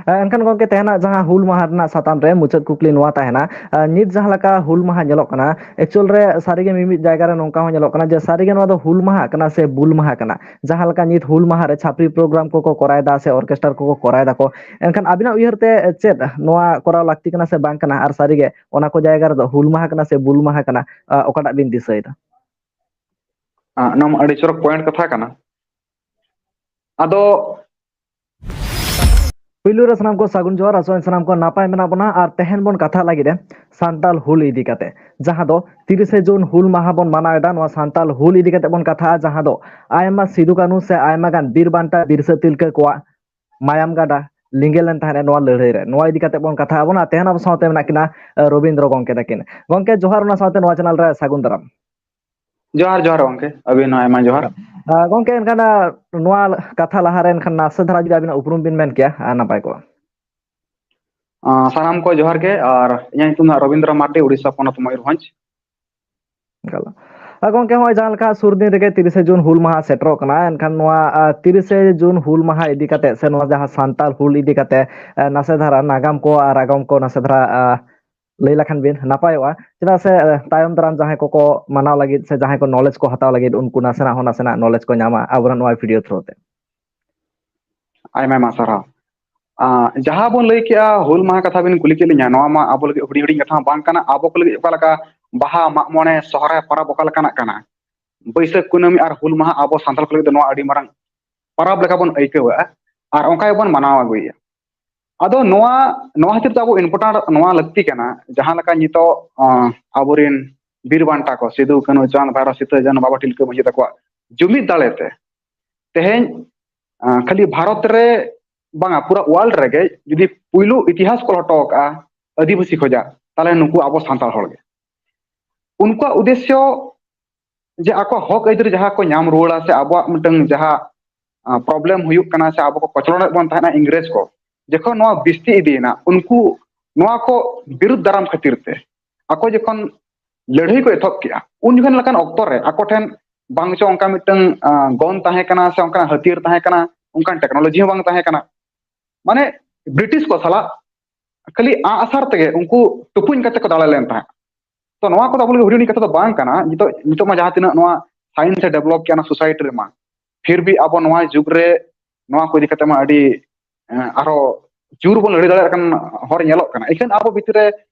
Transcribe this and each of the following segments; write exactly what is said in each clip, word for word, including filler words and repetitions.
ᱮᱱᱠᱷᱟᱱ ᱜᱚᱢᱠᱮ, ᱛᱮᱦᱮᱧᱟᱜ ᱡᱟᱦᱟᱸ ᱦᱩᱞ ᱢᱟᱦᱟ ᱨᱮᱱᱟᱜ ᱥᱟᱛᱟᱢ ᱨᱮ ᱢᱩᱪᱟᱹᱫ ᱠᱩᱠᱞᱤ ᱱᱚᱣᱟ ᱛᱟᱦᱮᱱᱟ, ᱱᱤᱛ ᱡᱟᱦᱟᱸ ᱞᱮᱠᱟ ᱦᱩᱞ ᱢᱟᱦᱟ ᱧᱮᱞᱚᱜ ᱠᱟᱱᱟ, ᱮᱠᱪᱩᱭᱮᱞ ᱨᱮ ᱥᱟᱹᱨᱤᱜᱮ ᱢᱤᱢᱤᱫ ᱡᱟᱭᱜᱟ ᱨᱮ ᱱᱚᱝᱠᱟ ᱦᱚᱸ ᱧᱮᱞᱚᱜ ᱠᱟᱱᱟ ᱡᱮ ᱥᱟᱹᱨᱤᱜᱮ ᱱᱚᱣᱟ ᱫᱚ ᱦᱩᱞ ᱢᱟᱦᱟ ᱠᱟᱱᱟ ᱥᱮ ᱵᱩᱞ ᱢᱟᱦᱟ ᱠᱟᱱᱟ? ᱡᱟᱦᱟᱸ ᱞᱮᱠᱟ ᱱᱤᱛ ᱦᱩᱞ ᱢᱟᱦᱟ ᱨᱮ ᱪᱷᱟᱯᱨᱤ ᱯᱨᱳᱜᱨᱟᱢ ᱠᱚᱠᱚ ᱠᱚᱨᱟᱣ ᱮᱫᱟ ᱥᱮ ᱚᱨᱠᱮᱥᱴᱟᱨ ᱠᱚᱠᱚ ᱠᱚᱨᱟᱣ ᱮᱫᱟ ᱠᱚ, ᱮᱱᱠᱷᱟᱱ ᱟᱵᱤᱱᱟᱜ ᱩᱭᱦᱟᱹᱨ ᱛᱮ ᱪᱮᱫ ᱱᱚᱣᱟ ᱠᱚᱨᱟᱣ ᱞᱟᱹᱠᱛᱤ ᱠᱟᱱᱟ ᱥᱮ ᱵᱟᱝ ᱠᱟᱱᱟ? ᱟᱨ ᱥᱟᱹᱨᱤᱜᱮ ᱚᱱᱟ ᱠᱚ ᱡᱟᱭᱜᱟ ᱨᱮᱫᱚ ᱦᱩᱞ ᱢᱟᱦᱟ ᱠᱟᱱᱟ ᱥᱮ ᱵᱩᱞ ᱢᱟᱦᱟ ᱠᱟᱱᱟ, ᱚᱠᱟᱴᱟᱜ ᱵᱤᱱ ᱫᱤᱥᱟᱹᱭᱮᱫᱟ? ᱱᱚᱣᱟ ᱢᱟ ᱟᱹᱰᱤ ᱪᱚᱨᱚᱠ ᱯᱚᱭᱮᱱᱴ ᱠᱟᱛᱷᱟ ᱠᱟᱱᱟ᱾ ᱟᱫᱚ ᱯᱩᱭᱞᱩ ᱨᱮ ᱥᱟᱱᱟᱢ ᱠᱚ ᱥᱟᱹᱜᱩᱱ ᱡᱚᱦᱟᱨ, ᱟᱥᱚᱜ ᱟᱹᱧ ᱥᱟᱱᱟᱢ ᱠᱚ ᱱᱟᱯᱟᱭ ᱢᱮᱱᱟᱜ ᱵᱚᱱᱟ᱾ ᱟᱨ ᱛᱮᱦᱮᱧ ᱵᱚᱱ ᱠᱟᱛᱷᱟ ᱞᱟᱹᱜᱤᱫ ᱮ ᱥᱟᱱᱛᱟᱞ ᱦᱩᱞ ᱤᱫᱤ ᱠᱟᱛᱮ, ᱡᱟᱦᱟᱸ ᱫᱚ ᱛᱤᱨᱤᱥᱮ ᱡᱩᱱ ᱦᱩᱞ ᱢᱟᱦᱟ ᱵᱚᱱ ᱢᱟᱱᱟᱣ ᱮᱫᱟ᱾ ᱱᱚᱣᱟ ᱥᱟᱱᱛᱟᱞ ᱦᱩᱞ ᱤᱫᱤ ᱠᱟᱛᱮ ᱵᱚᱱ ᱠᱟᱛᱷᱟᱜᱼᱟ, ᱡᱟᱦᱟᱸ ᱫᱚ ᱟᱭᱢᱟ ᱥᱤᱫᱩ ᱠᱟᱹᱱᱦᱩ ᱥᱮ ᱟᱭᱢᱟ ᱜᱟᱱ ᱵᱤᱨ ᱵᱟᱱᱴᱟ ᱵᱤᱨᱥᱟᱹ ᱛᱤᱞᱠᱟᱹ ᱠᱚᱣᱟᱜ ᱢᱟᱭᱟᱢ ᱜᱟᱰᱟ ᱞᱤᱸᱜᱮ ᱞᱮᱱ ᱛᱟᱦᱮᱸᱫ ᱱᱚᱣᱟ ᱞᱟᱹᱲᱦᱟᱹᱭ ᱨᱮ᱾ ᱱᱚᱣᱟ ᱤᱫᱤ ᱠᱟᱛᱮ ᱵᱚᱱ ᱠᱟᱛᱷᱟ ᱟᱵᱚᱱ᱾ ᱟᱨ ᱛᱮᱦᱮᱧ ᱟᱵᱚ ᱥᱟᱶᱛᱮ ᱢᱮᱱᱟᱜ ᱠᱤᱱᱟ ᱨᱚᱵᱤᱱᱫᱨᱚ ᱜᱚᱢᱠᱮ ᱛᱟᱹᱠᱤᱱ᱾ ᱜᱚᱢᱠᱮ ᱡᱚᱦᱟᱨ, ᱚᱱᱟ ᱥᱟᱶᱛᱮ ᱱᱚᱣᱟ ᱪᱮᱱᱮᱞ ᱨᱮ ᱥᱟᱹᱜᱩᱱ ᱫᱟᱨᱟᱢ᱾ ᱡᱚᱦᱟᱨ ᱡᱚᱦᱟᱨ ᱜᱚᱢᱠᱮ, ᱟᱹᱵᱤᱱ ᱦᱚᱸ ᱟᱭᱢᱟ ᱡᱚᱦᱟᱨ᱾ ᱜᱚᱢᱠᱮ, ᱮᱱᱠᱷᱟᱱ ᱱᱚᱣᱟ ᱠᱟᱛᱷᱟ ᱞᱟᱦᱟᱨᱮ ᱮᱱᱠᱷᱟᱱ ᱱᱟᱥᱮ ᱫᱷᱟᱨᱟ ᱡᱩᱫᱤ ᱟᱹᱵᱤᱱᱟᱜ ᱩᱯᱨᱩᱢ ᱵᱤᱱ ᱢᱮᱱ ᱠᱮᱭᱟ, ᱱᱟᱯᱟᱭ ᱠᱚᱜᱼᱟ᱾ ᱥᱟᱱᱟᱢ ᱠᱚ ᱡᱚᱦᱟᱨ ᱜᱮ᱾ ᱟᱨ ᱤᱧᱟᱹᱜ ᱧᱩᱛᱩᱢ ᱫᱚ ᱨᱚᱵᱤᱱᱫᱨᱚ ᱢᱟᱨᱰᱤ, ᱩᱲᱤᱥᱥᱟ ᱯᱚᱱᱚᱛ ᱢᱚᱭᱩᱨᱵᱷᱚᱸᱡᱽ᱾ ᱜᱚᱢᱠᱮ, ᱦᱚᱸᱜᱼᱚᱭ ᱡᱟᱦᱟᱸ ᱞᱮᱠᱟ ᱥᱩᱨ ᱫᱤᱱ ᱨᱮᱜᱮ ᱛᱤᱨᱤᱥᱮ ᱡᱩᱱ ᱦᱩᱞ ᱢᱟᱦᱟ ᱥᱮᱴᱮᱨᱚᱜ ᱠᱟᱱᱟ, ᱮᱱᱠᱷᱟᱱ ᱱᱚᱣᱟ ᱛᱤᱨᱤᱥᱮ ᱡᱩᱱ ᱦᱩᱞ ᱢᱟᱦᱟ ᱤᱫᱤ ᱠᱟᱛᱮ ᱥᱮ ᱱᱚᱣᱟ ᱡᱟᱦᱟᱸ ᱥᱟᱱᱛᱟᱞ ᱦᱩᱞ ᱤᱫᱤ ᱠᱟᱛᱮ ᱱᱟᱥᱮ ᱫᱷᱟᱨᱟ ᱱᱟᱜᱟᱢ ᱠᱚ ᱟᱨ ᱟᱜᱟᱢ ᱠᱚ ᱱᱟᱥᱮ ᱫᱷᱟᱨᱟ ᱞᱟᱹᱭ ᱞᱮᱠᱷᱟᱱ ᱵᱤᱱ ᱱᱟᱯᱟᱭᱚᱜᱼᱟ, ᱪᱮᱫᱟᱜ ᱥᱮ ᱛᱟᱭᱚᱢ ᱫᱟᱨᱟᱢ ᱡᱟᱦᱟᱸᱭ ᱠᱚᱠᱚ ᱢᱟᱱᱟᱣ ᱞᱟᱹᱜᱤᱫ ᱥᱮ ᱡᱟᱦᱟᱸᱭ ᱠᱚ ᱱᱚᱞᱮᱡᱽ ᱠᱚ ᱦᱟᱛᱟᱣ ᱞᱟᱹᱜᱤᱫ, ᱩᱱᱠᱩ ᱱᱟᱥᱮᱱᱟᱜ ᱦᱚᱸ ᱱᱟᱥᱮᱱᱟᱜ ᱱᱚᱞᱮᱡᱽ ᱠᱚ ᱧᱟᱢᱟ ᱟᱵᱚᱨᱮᱱ ᱱᱚᱣᱟ ᱵᱷᱤᱰᱤᱭᱳ ᱛᱷᱨᱩ ᱛᱮ᱾ ᱟᱭᱢᱟ ᱟᱭᱢᱟ ᱥᱟᱨᱦᱟᱣ᱾ ᱡᱟᱦᱟᱸ ᱵᱚᱱ ᱞᱟᱹᱭ ᱠᱮᱜᱼᱟ, ᱦᱩᱞ ᱢᱟᱦᱟ ᱠᱟᱛᱷᱟ ᱵᱤᱱ ᱠᱩᱞᱤ ᱠᱮᱫ ᱞᱤᱧᱟ, ᱱᱚᱣᱟ ᱢᱟ ᱟᱵᱚ ᱞᱟᱹᱜᱤᱫ ᱦᱩᱰᱤᱧ ᱦᱩᱰᱤᱧ ᱠᱟᱛᱷᱟ ᱦᱚᱸ ᱵᱟᱝ ᱠᱟᱱᱟ᱾ ᱟᱵᱚ ᱠᱚ ᱞᱟᱹᱜᱤᱫ ᱚᱠᱟ ᱞᱮᱠᱟ ᱵᱟᱦᱟ, ᱢᱟᱜ ᱢᱚᱬᱮ, ᱥᱚᱦᱨᱟᱭ ᱯᱚᱨᱚᱵᱽ ᱚᱠᱟ ᱞᱮᱠᱟᱱᱟᱜ ᱠᱟᱱᱟ, ᱵᱟᱹᱭᱥᱟᱹᱠᱷ ᱠᱩᱱᱟᱹᱢᱤ ᱟᱨ ᱦᱩᱞ ᱢᱟᱦᱟ ᱟᱵᱚ ᱥᱟᱱᱛᱟᱲ ᱠᱚ ᱞᱟᱹᱜᱤᱫ ᱫᱚ ᱱᱚᱣᱟ ᱟᱹᱰᱤ ᱢᱟᱨᱟᱝ ᱯᱚᱨᱚᱵᱽ ᱞᱮᱠᱟ ᱵᱚᱱ ᱟᱹᱭᱠᱟᱹᱣᱟ ᱟᱨ ᱚᱱᱠᱟ ᱜᱮᱵᱚᱱ ᱢᱟᱱᱟᱣ ᱟᱹᱜᱩᱭᱮᱫᱼᱟ᱾ ᱟᱫᱚ ᱱᱚᱣᱟ, ᱱᱚᱣᱟ ᱠᱷᱟᱹᱛᱤᱨ ᱛᱮ ᱟᱵᱚ ᱤᱢᱯᱚᱨᱴᱮᱱᱴ ᱱᱚᱣᱟ ᱞᱟᱹᱠᱛᱤ ᱠᱟᱱᱟ, ᱡᱟᱦᱟᱸ ᱞᱮᱠᱟ ᱱᱤᱛᱚᱜ ᱟᱵᱚᱨᱮᱱ ᱵᱤᱨ ᱵᱟᱱᱴᱟ ᱠᱚ ᱥᱤᱫᱩ, ᱠᱟᱹᱱᱦᱩ, ᱪᱟᱸᱫᱽ, ᱵᱷᱟᱭᱨᱚ, ᱥᱤᱛᱟᱹ, ᱡᱟᱱᱚ, ᱵᱟᱵᱟ ᱛᱤᱞᱠᱟᱹ ᱢᱟᱹᱡᱷᱤ ᱛᱟᱠᱚᱣᱟᱜ ᱡᱩᱢᱤᱫ ᱫᱟᱲᱮ ᱛᱮ ᱛᱮᱦᱮᱧ ᱠᱷᱟᱹᱞᱤ ᱵᱷᱟᱨᱚᱛ ᱨᱮ ᱵᱟᱝᱟ, ᱯᱩᱨᱟᱹ ᱣᱟᱨᱞᱰ ᱨᱮᱜᱮ ᱡᱩᱫᱤ ᱯᱩᱭᱞᱩ ᱤᱛᱤᱦᱟᱥ ᱠᱚ ᱦᱚᱴᱚ ᱟᱠᱟᱫᱼᱟ ᱟᱹᱫᱤᱵᱟᱹᱥᱤ ᱠᱷᱚᱡᱟᱜ, ᱛᱟᱦᱚᱞᱮ ᱱᱩᱠᱩ ᱟᱵᱚ ᱥᱟᱱᱛᱟᱲ ᱦᱚᱲ ᱜᱮ᱾ ᱩᱱᱠᱩᱣᱟᱜ ᱩᱫᱽᱫᱮᱥᱥᱚ ᱡᱮ ᱟᱠᱚᱣᱟᱜ ᱦᱚᱠ ᱟᱹᱭᱫᱟᱹᱨ ᱡᱟᱦᱟᱸ ᱠᱚ ᱧᱟᱢ ᱨᱩᱣᱟᱹᱲᱟ ᱥᱮ ᱟᱵᱚᱣᱟᱜ ᱢᱤᱫᱴᱟᱝ ᱡᱟᱦᱟᱸ ᱯᱨᱚᱵᱞᱮᱢ ᱦᱩᱭᱩᱜ ᱠᱟᱱᱟ ᱥᱮ ᱟᱵᱚ ᱠᱚ ᱠᱚᱪᱞᱚᱱᱮᱫ ᱵᱚᱱ ᱛᱟᱦᱮᱱᱟ ᱤᱝᱨᱮᱡᱽ ᱠᱚ, ᱡᱚᱠᱷᱚᱱ ᱱᱚᱣᱟ ᱵᱤᱥᱛᱤ ᱤᱫᱤᱭᱮᱱᱟ, ᱩᱱᱠᱩ ᱱᱚᱣᱟ ᱠᱚ ᱵᱤᱨᱩᱫᱽ ᱫᱟᱨᱟᱢ ᱠᱷᱟᱹᱛᱤᱨ ᱛᱮ ᱟᱠᱚ ᱡᱚᱠᱷᱚᱱ ᱞᱟᱹᱲᱦᱟᱹᱭ ᱠᱚ ᱮᱛᱚᱦᱚᱵ ᱠᱮᱜᱼᱟ, ᱩᱱ ᱡᱚᱠᱷᱚᱱ ᱞᱮᱠᱟᱱ ᱚᱠᱛᱚ ᱨᱮ ᱟᱠᱚ ᱴᱷᱮᱱ ᱵᱟᱝ ᱪᱚ ᱚᱱᱠᱟ ᱢᱤᱫᱴᱟᱝ ᱜᱚᱱ ᱛᱟᱦᱮᱸ ᱠᱟᱱᱟ ᱥᱮ ᱚᱱᱠᱟᱱᱟᱜ ᱦᱟᱹᱛᱭᱟᱹᱨ ᱛᱟᱦᱮᱸ ᱠᱟᱱᱟ, ᱚᱱᱠᱟᱱ ᱴᱮᱠᱱᱳᱞᱚᱡᱤ ᱦᱚᱸ ᱵᱟᱝ ᱛᱟᱦᱮᱸ ᱠᱟᱱᱟ᱾ ᱢᱟᱱᱮ ᱵᱨᱤᱴᱤᱥ ᱠᱚ ᱥᱟᱞᱟᱜ ᱠᱷᱟᱹᱞᱤ ᱟᱸᱜᱼᱥᱟᱨ ᱛᱮᱜᱮ ᱩᱱᱠᱩ ᱴᱩᱯᱩᱧ ᱠᱟᱛᱮ ᱠᱚ ᱫᱟᱲᱮ ᱞᱮᱱ ᱛᱟᱦᱮᱸᱫ᱾ ᱛᱚ ᱱᱚᱣᱟ ᱠᱚᱫᱚ ᱟᱵᱚ ᱞᱟᱹᱜᱤᱫ ᱦᱩᱰᱤᱧ ᱠᱟᱛᱷᱟ ᱫᱚ ᱵᱟᱝ ᱠᱟᱱᱟ᱾ ᱱᱤᱛᱚᱜ, ᱱᱤᱛᱚᱜ ᱢᱟ ᱡᱟᱦᱟᱸ ᱛᱤᱱᱟᱹᱜ ᱱᱚᱣᱟ ᱥᱟᱭᱮᱱᱥ ᱮ ᱰᱮᱵᱷᱞᱚᱯ ᱠᱮᱜᱼᱟ ᱚᱱᱟ ᱥᱳᱥᱟᱭᱴᱤ ᱨᱮᱢᱟ, ᱯᱷᱤᱨ ᱵᱷᱤ ᱟᱵᱚ ᱱᱚᱣᱟ ᱡᱩᱜᱽ ᱨᱮ ᱱᱚᱣᱟ ᱠᱚ ᱤᱫᱤ ᱠᱟᱛᱮ ᱢᱟ ᱟᱹᱰᱤ, ᱮᱸ, ᱟᱨᱦᱚᱸ ᱡᱳᱨ ᱵᱚᱱ ᱞᱟᱹᱲᱦᱟᱹᱭ ᱫᱟᱲᱮᱭᱟᱜ ᱠᱟᱱ ᱦᱚᱨ ᱧᱮᱞᱚᱜ ᱠᱟᱱᱟ᱾ ᱮᱠᱷᱟᱱ ᱟᱵᱚ ᱵᱷᱤᱛᱤᱨ ᱨᱮ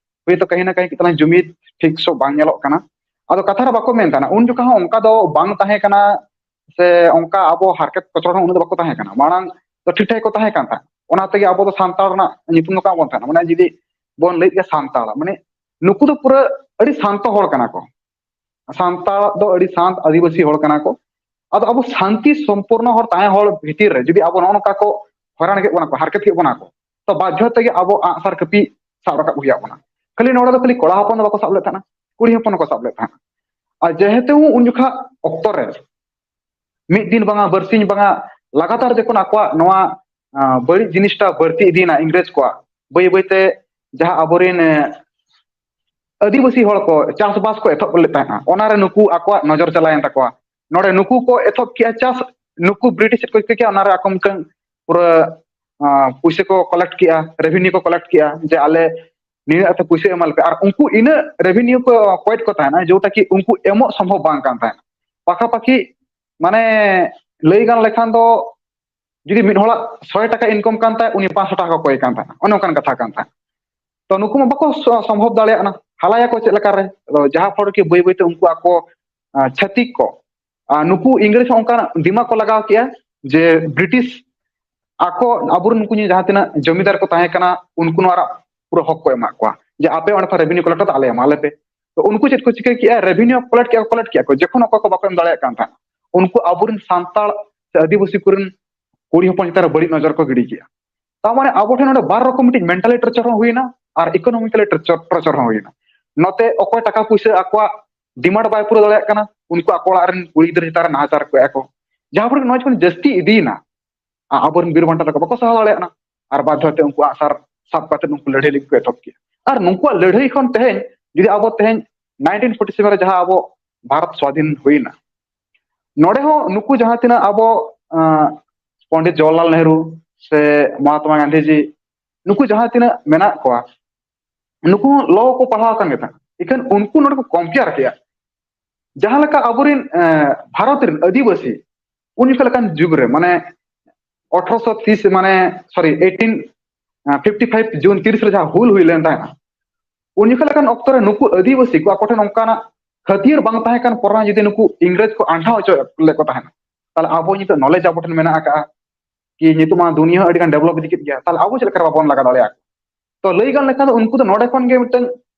ᱦᱳᱭᱛᱳ ᱠᱟᱹᱦᱤ ᱱᱟ ᱠᱟᱹᱦᱤ ᱛᱟᱞᱟᱝ ᱡᱩᱢᱤᱫ ᱴᱷᱤᱠ ᱥᱚ ᱵᱟᱝ ᱧᱮᱞᱚᱜ ᱠᱟᱱᱟ᱾ ᱟᱫᱚ ᱠᱟᱛᱷᱟ ᱨᱮ ᱵᱟᱠᱚ ᱢᱮᱱ ᱛᱟᱦᱮᱱᱟ, ᱩᱱ ᱡᱚᱠᱷᱟ ᱦᱚᱸ ᱚᱱᱠᱟ ᱫᱚ ᱵᱟᱝ ᱛᱟᱦᱮᱸ ᱠᱟᱱᱟ, ᱥᱮ ᱚᱱᱠᱟ ᱟᱵᱚ ᱦᱟᱨᱠᱮᱛ ᱠᱚᱪᱞᱚᱱ ᱦᱚᱸ ᱩᱱᱟᱹᱜ ᱫᱚ ᱵᱟᱠᱚ ᱛᱟᱦᱮᱸ ᱠᱟᱱᱟ᱾ ᱢᱟᱲᱟᱝ ᱫᱚ ᱴᱷᱤᱠ ᱴᱷᱟᱠ ᱠᱚ ᱛᱟᱦᱮᱸ ᱠᱟᱱ ᱛᱟᱦᱮᱸᱫ᱾ ᱚᱱᱟ ᱛᱮᱜᱮ ᱟᱵᱚ ᱫᱚ ᱥᱟᱱᱛᱟᱲ ᱨᱮᱱᱟᱜ ᱧᱩᱛᱩᱢ ᱫᱚ ᱠᱟᱜ ᱵᱚᱱ ᱛᱟᱦᱮᱸᱱᱟ᱾ ᱢᱟᱱᱮ ᱡᱩᱫᱤ ᱵᱚᱱ ᱞᱟᱹᱭᱮᱫ ᱜᱮᱭᱟ ᱥᱟᱱᱛᱟᱲ, ᱢᱟᱱᱮ ᱱᱩᱠᱩ ᱫᱚ ᱯᱩᱨᱟᱹ ᱟᱹᱰᱤ ᱥᱟᱱᱛᱚ ᱦᱚᱲ ᱠᱟᱱᱟ ᱠᱚ᱾ ᱥᱟᱱᱛᱟᱲ ᱫᱚ ᱟᱹᱰᱤ ᱥᱟᱱᱛ ᱟᱹᱫᱤᱵᱟᱹᱥᱤ ᱦᱚᱲ ᱠᱟᱱᱟ ᱠᱚ᱾ ᱟᱫᱚ ᱟᱵᱚ ᱥᱟᱱᱛᱤ ᱥᱚᱢᱯᱩᱨᱱᱚ ᱦᱚᱲ ᱛᱟᱦᱮᱸ ᱦᱚᱲ ᱵᱷᱤᱛᱤᱨ ᱨᱮ ᱡᱩᱫᱤ ᱟᱵᱚ ᱱᱚᱜᱼᱚ ᱱᱚᱝᱠᱟ ᱠᱚ ᱦᱚᱭᱨᱟᱱ ᱠᱮᱫ ᱵᱚᱱᱟ ᱠᱚ, ᱦᱟᱨᱠᱮᱛ ᱠᱮᱫ ᱵᱚᱱᱟ ᱠᱚ, ᱛᱚ ᱵᱟᱫᱽᱫᱷᱚ ᱛᱮᱜᱮ ᱟᱵᱚ ᱟᱸᱜᱼᱥᱟᱨ ᱠᱟᱹᱯᱤ ᱥᱟᱵ ᱨᱟᱠᱟᱵ ᱦᱩᱭ ᱟᱵᱚᱱᱟ᱾ ᱠᱷᱟᱹᱞᱤ ᱱᱚᱰᱮ ᱫᱚ ᱠᱷᱟᱹᱞᱤ ᱠᱚᱲᱟ ᱦᱚᱯᱚᱱ ᱫᱚ ᱵᱟᱠᱚ ᱥᱟᱵ ᱞᱮᱫ ᱛᱟᱦᱮᱸᱱᱟ, ᱠᱩᱲᱤ ᱦᱚᱯᱚᱱ ᱦᱚᱸᱠᱚ ᱥᱟᱵ ᱞᱮᱫ ᱛᱟᱦᱮᱸᱱᱟ᱾ ᱟᱨ ᱡᱮᱦᱮᱛᱩ ᱩᱱ ᱡᱚᱠᱷᱟ ᱚᱠᱛᱚ ᱨᱮ ᱢᱤᱫ ᱫᱤᱱ ᱵᱟᱝᱟ ᱵᱟᱨᱥᱤᱧ ᱵᱟᱝᱟ ᱞᱟᱜᱟᱛᱟᱨ ᱡᱚᱠᱷᱚᱱ ᱟᱠᱚᱣᱟᱜ ᱱᱚᱣᱟ, ᱟᱸ, ᱵᱟᱹᱲᱤᱡ ᱡᱤᱱᱤᱥᱴᱟ ᱵᱟᱹᱲᱛᱤ ᱤᱫᱤᱭᱮᱱᱟ ᱤᱝᱨᱮᱡᱽ ᱠᱚᱣᱟᱜ, ᱵᱟᱹᱭ ᱵᱟᱹᱭᱛᱮ ᱡᱟᱦᱟᱸ ᱟᱵᱚᱨᱮᱱ, ᱮ, ᱟᱹᱫᱤᱵᱟᱹᱥᱤ ᱦᱚᱲ ᱠᱚ ᱪᱟᱥᱵᱟᱥ ᱠᱚ ᱮᱛᱚᱦᱚᱵ ᱞᱮᱫ ᱛᱟᱦᱮᱸᱫᱼᱟ, ᱚᱱᱟᱨᱮ ᱱᱩᱠᱩ ᱟᱠᱚᱣᱟᱜ ᱱᱚᱡᱚᱨ ᱪᱟᱞᱟᱣᱮᱱ ᱛᱟᱠᱚᱣᱟ᱾ ᱱᱚᱰᱮ ᱱᱩᱠᱩ ᱠᱚ ᱮᱛᱚᱦᱚᱵ ᱠᱮᱜᱼᱟ ᱪᱟᱥ, ᱱᱩᱠᱩ ᱵᱨᱤᱴᱤᱥ ᱪᱮᱫ ᱠᱚ ᱪᱤᱠᱟᱹ ᱠᱮᱜᱼᱟ, ᱚᱱᱟᱨᱮ ᱟᱠᱚ ᱢᱤᱫᱴᱟᱝ ᱯᱩᱨᱟᱹ, ᱟᱸ, ᱯᱩᱭᱥᱟᱹ ᱠᱚ ᱠᱚᱞᱮᱠᱴ ᱠᱮᱜᱼᱟ, ᱨᱮᱵᱷᱮᱱᱤᱭᱩ ᱠᱚ ᱠᱚᱞᱮᱠᱴ ᱠᱮᱜᱼᱟ ᱡᱮ ᱟᱞᱮ ᱱᱤᱱᱟᱹᱜ ᱠᱟᱛᱮ ᱯᱩᱭᱥᱟᱹ ᱮᱢᱟ ᱞᱮᱯᱮ᱾ ᱟᱨ ᱩᱱᱠᱩ ᱤᱱᱟᱹᱜ ᱨᱮᱵᱷᱮᱱᱤᱭᱩ ᱠᱚ ᱠᱚᱭᱮᱫ ᱠᱚ ᱛᱟᱦᱮᱱᱟ, ᱡᱮᱴᱟ ᱠᱤ ᱩᱱᱠᱩ ᱮᱢᱚᱜ ᱥᱚᱢᱵᱷᱚᱵ ᱵᱟᱝ ᱠᱟᱱ ᱛᱟᱦᱮᱸᱫ᱾ ᱯᱟᱠᱟᱯᱟᱠᱤ, ᱢᱟᱱᱮ, ᱞᱟᱹᱭ ᱜᱟᱱ ᱞᱮᱠᱷᱟᱱ ᱫᱚ ᱡᱩᱫᱤ ᱢᱤᱫ ᱦᱚᱲᱟᱜ ᱥᱚᱭ ᱴᱟᱠᱟ ᱤᱱᱠᱟᱢ ᱠᱟᱱ ᱛᱟᱭ, ᱩᱱᱤ ᱯᱟᱸᱪᱥᱚ ᱴᱟᱠᱟ ᱠᱚ ᱠᱚᱭ ᱠᱟᱱ ᱛᱟᱦᱮᱸᱫ, ᱚᱱᱮ ᱚᱱᱠᱟᱱ ᱠᱟᱛᱷᱟ ᱠᱟᱱ ᱛᱟᱦᱮᱸᱫ᱾ ᱛᱚ ᱱᱩᱠᱩ ᱢᱟ ᱵᱟᱠᱚ ᱥᱚ-, ᱥᱚᱢᱵᱷᱚᱵ ᱫᱟᱲᱮᱭᱟᱜ ᱠᱟᱱᱟ, ᱦᱟᱞᱟᱭᱟᱠᱚ ᱪᱮᱫ ᱞᱮᱠᱟᱨᱮ? ᱟᱫᱚ ᱡᱟᱦᱟᱸ ᱯᱷᱚᱞ ᱨᱮ ᱵᱟᱹᱭ ᱵᱟᱹᱭᱛᱮ ᱩᱱᱠᱩ ᱟᱠᱚ, ᱟᱸ, ᱪᱷᱟᱹᱛᱤᱠ ᱠᱚ, ᱟᱨ ᱱᱩᱠᱩ ᱤᱝᱨᱮᱡᱽ ᱦᱚᱸ ᱚᱱᱠᱟᱱᱟᱜ ᱫᱤᱢᱟᱜᱽ ᱠᱚ ᱞᱟᱜᱟᱣ ᱠᱮᱜᱼᱟ ᱡᱮ ᱵᱨᱤᱴᱤᱥ ᱟᱠᱚ, ᱟᱵᱚᱨᱮᱱ ᱱᱩᱠᱩ ᱡᱟᱦᱟᱸ ᱛᱤᱱᱟᱹᱜ ᱡᱚᱢᱤᱫᱟᱨ ᱠᱚ ᱛᱟᱦᱮᱸ ᱠᱟᱱᱟ, ᱩᱱᱠᱩ ᱱᱚᱣᱟ ᱨᱮᱱᱟᱜ ᱯᱩᱨᱟᱹ ᱦᱚᱠ ᱠᱚ ᱮᱢᱟᱜ ᱠᱚᱣᱟ ᱡᱮ ᱟᱯᱮ ᱚᱸᱰᱮ ᱠᱷᱚᱱ ᱨᱮᱵᱷᱮᱱᱤᱭᱩ ᱠᱚᱞᱮᱠᱴ ᱠᱟᱛᱮ ᱟᱞᱮ ᱮᱢᱟ ᱞᱮᱯᱮ᱾ ᱛᱚ ᱩᱱᱠᱩ ᱪᱮᱫ ᱠᱚ ᱪᱤᱠᱟᱹ ᱠᱮᱜᱼᱟ? ᱨᱮᱵᱷᱮᱱᱤᱭᱩ ᱠᱚᱞᱮᱠᱴ ᱠᱮᱜᱼᱟ, ᱠᱚᱞᱮᱠᱴ ᱠᱮᱜᱼᱟ ᱠᱚ, ᱡᱚᱠᱷᱚᱱ ᱚᱠᱚᱭ ᱠᱚ ᱵᱟᱠᱚ ᱮᱢ ᱫᱟᱲᱮᱭᱟᱜ ᱠᱟᱱ ᱛᱟᱦᱮᱸᱫ, ᱩᱱᱠᱩ ᱟᱵᱚᱨᱮᱱ ᱥᱟᱱᱛᱟᱲ ᱥᱮ ᱟᱹᱫᱤᱵᱟᱹᱥᱤ ᱠᱚᱨᱮᱱ ᱠᱩᱲᱤ ᱦᱚᱯᱚᱱ ᱪᱮᱛᱟᱱ ᱨᱮ ᱵᱟᱹᱲᱤᱡ ᱱᱚᱡᱚᱨ ᱠᱚ ᱜᱤᱰᱤ ᱠᱮᱜᱼᱟ᱾ ᱛᱟᱨ ᱢᱟᱱᱮ ᱟᱵᱚ ᱴᱷᱮᱱ ᱱᱚᱰᱮ ᱵᱟᱨ ᱨᱚᱠᱚᱢ ᱢᱤᱫᱴᱤᱡ ᱢᱮᱱᱴᱟᱞᱤ ᱴᱚᱨᱪᱟᱨ ᱦᱚᱸ ᱦᱩᱭᱱᱟ ᱟᱨ ᱤᱠᱳᱱᱚᱢᱤᱠᱟᱞᱤ ᱴᱚᱨᱪᱟᱨ, ᱴᱚᱨᱪᱟᱨ ᱦᱚᱸ ᱦᱩᱭᱱᱟ᱾ ᱱᱚᱛᱮ ᱚᱠᱚᱭ ᱴᱟᱠᱟ ᱯᱩᱭᱥᱟᱹ ᱟᱠᱚᱣᱟᱜ ᱰᱤᱢᱟᱱᱰ ᱵᱟᱭ ᱯᱩᱨᱟᱹᱣ ᱫᱟᱲᱮᱭᱟᱜ ᱠᱟᱱᱟ, ᱩᱱᱠᱩ ᱟᱠᱚ ᱚᱲᱟᱜ ᱨᱮᱱ ᱠᱩᱲᱤ ᱜᱤᱫᱽᱨᱟᱹ ᱪᱮᱛᱟᱱ ᱨᱮ ᱱᱟᱦᱟᱪᱟᱨ ᱠᱚ ᱮᱫᱟ ᱠᱚ, ᱡᱟᱦᱟᱸ ᱯᱷᱚᱞᱮ ᱱᱚᱣᱟ ᱡᱚᱠᱷᱚᱱ ᱡᱟᱹᱥᱛᱤ ᱤᱫᱤᱭᱮᱱᱟ, ᱟ-, ᱟᱵᱚᱨᱮᱱ ᱵᱤᱨ ᱵᱟᱱᱴᱟ ᱛᱟᱠᱚ ᱵᱟᱠᱚ ᱥᱟᱦᱟᱣ ᱫᱟᱲᱮᱭᱟᱜ ᱠᱟᱱᱟ᱾ ᱟᱨ ᱵᱟᱫᱽᱫᱷᱚ ᱛᱮ ᱩᱱᱠᱩ ᱟᱜᱼᱥᱟᱨ ᱥᱟᱵ ᱠᱟᱛᱮ ᱩᱱᱠᱩ ᱞᱟᱹᱲᱦᱟᱹᱭ ᱞᱟᱹᱜᱤᱫ ᱠᱚ ᱮᱛᱚᱦᱚᱵ ᱠᱮᱜᱼᱟ᱾ ᱟᱨ ᱱᱩᱠᱩᱣᱟᱜ ᱞᱟᱹᱲᱦᱟᱹᱭ ᱠᱷᱚᱱ ᱛᱮᱦᱮᱧ ᱡᱩᱫᱤ ᱟᱵᱚ ᱛᱮᱦᱮᱧ nineteen forty seven ᱨᱮ ᱡᱟᱦᱟᱸ ᱟᱵᱚ ᱵᱷᱟᱨᱚᱛ ᱥᱣᱟᱫᱷᱤᱱ ᱦᱩᱭᱱᱟ, ᱱᱚᱰᱮ ᱦᱚᱸ ᱱᱩᱠᱩ ᱡᱟᱦᱟᱸ ᱛᱤᱱᱟᱹᱜ ᱟᱵᱚ, ᱟᱸ, ᱯᱚᱱᱰᱤᱛ ᱡᱚᱣᱟᱦᱚᱨᱞᱟᱞ ᱱᱮᱦᱨᱩ, ᱥᱮ ᱢᱚᱦᱟᱛᱢᱟ ᱜᱟᱱᱫᱷᱤᱡᱤ, ᱱᱩᱠᱩ ᱡᱟᱦᱟᱸ ᱛᱤᱱᱟᱹᱜ ᱢᱮᱱᱟᱜ ᱠᱚᱣᱟ, ᱱᱩᱠᱩ ᱦᱚᱸ ᱞᱚ ᱠᱚ ᱯᱟᱲᱦᱟᱣ ᱟᱠᱟᱱ ᱜᱮ ᱛᱟᱦᱮᱸᱫ᱾ ᱤᱠᱷᱟᱹᱱ ᱩᱱᱠᱩ ᱱᱚᱰᱮ ᱠᱚ ᱠᱚᱢᱯᱮᱭᱟᱨ ᱠᱮᱜᱼᱟ᱾ ᱡᱟᱦᱟᱸ ᱞᱮᱠᱟ ᱟᱵᱚᱨᱮᱱ, ᱮ, ᱵᱷᱟᱨᱚᱛ ᱨᱮᱱ ᱟᱹᱫᱤᱵᱟᱹᱥᱤ ᱩᱱ ᱡᱚᱠᱷᱚᱱ ᱞᱮᱠᱟᱱ ᱡᱩᱜᱽ ᱨᱮ, ᱢᱟᱱᱮ ᱟᱴᱷᱨᱚᱥᱚ ᱛᱤᱥ, ᱢᱟᱱᱮ ᱥᱚᱨᱤ, ᱮᱭᱤᱴᱤᱱ ᱯᱷᱤᱯᱴᱤ ᱯᱷᱟᱭᱤᱵᱷ ᱡᱩᱱ ᱛᱤᱨᱤᱥ ᱨᱮ ᱡᱟᱦᱟᱸ ᱦᱩᱞ ᱦᱩᱭ ᱞᱮᱱ ᱛᱟᱦᱮᱸᱱᱟ, ᱩᱱ ᱡᱚᱠᱷᱚᱱ ᱞᱮᱠᱟᱱ ᱚᱠᱛᱚ ᱨᱮ ᱱᱩᱠᱩ ᱟᱹᱫᱤᱵᱟᱹᱥᱤ ᱠᱚ ᱟᱠᱚ ᱴᱷᱮᱱ ᱚᱱᱠᱟᱱᱟᱜ ᱦᱟᱹᱛᱭᱟᱹᱨ ᱵᱟᱝ ᱛᱟᱦᱮᱸ ᱠᱟᱱ ᱯᱚᱨᱮ ᱡᱩᱫᱤ ᱱᱩᱠᱩ ᱤᱝᱨᱮᱡᱽ ᱠᱚ ᱟᱸᱰᱷᱟᱣ ᱦᱚᱪᱚ ᱞᱮᱫ ᱠᱚ ᱛᱟᱦᱮᱸᱱᱟ, ᱛᱟᱦᱞᱮ ᱟᱵᱚ ᱱᱤᱛᱚᱜ ᱱᱚᱞᱮᱡᱽ ᱟᱵᱚ ᱴᱷᱮᱱ ᱢᱮᱱᱟᱜ ᱟᱠᱟᱫᱼᱟ, ᱠᱤ ᱱᱤᱛᱚᱜ ᱢᱟ ᱫᱩᱱᱤᱭᱟᱹ ᱦᱚᱸ ᱟᱹᱰᱤ ᱜᱟᱱ ᱰᱮᱵᱷᱞᱚᱯ ᱤᱫᱤ ᱠᱮᱫ ᱜᱮᱭᱟ, ᱛᱟᱦᱞᱮ ᱟᱵᱚ ᱪᱮᱫ ᱞᱮᱠᱟ ᱨᱮ ᱵᱟᱵᱚᱱ ᱞᱟᱜᱟ ᱫᱟᱲᱮᱭᱟᱜᱼᱟ? ᱛᱚ ᱞᱟᱹᱭ ᱜᱟᱱ ᱞᱮᱠᱷᱟᱱ ᱫᱚ ᱩᱱᱠᱩ ᱫᱚ ᱱᱚᱰᱮ ᱠᱷᱚᱱ ᱜᱮ ᱢᱤᱫᱴᱟᱝ,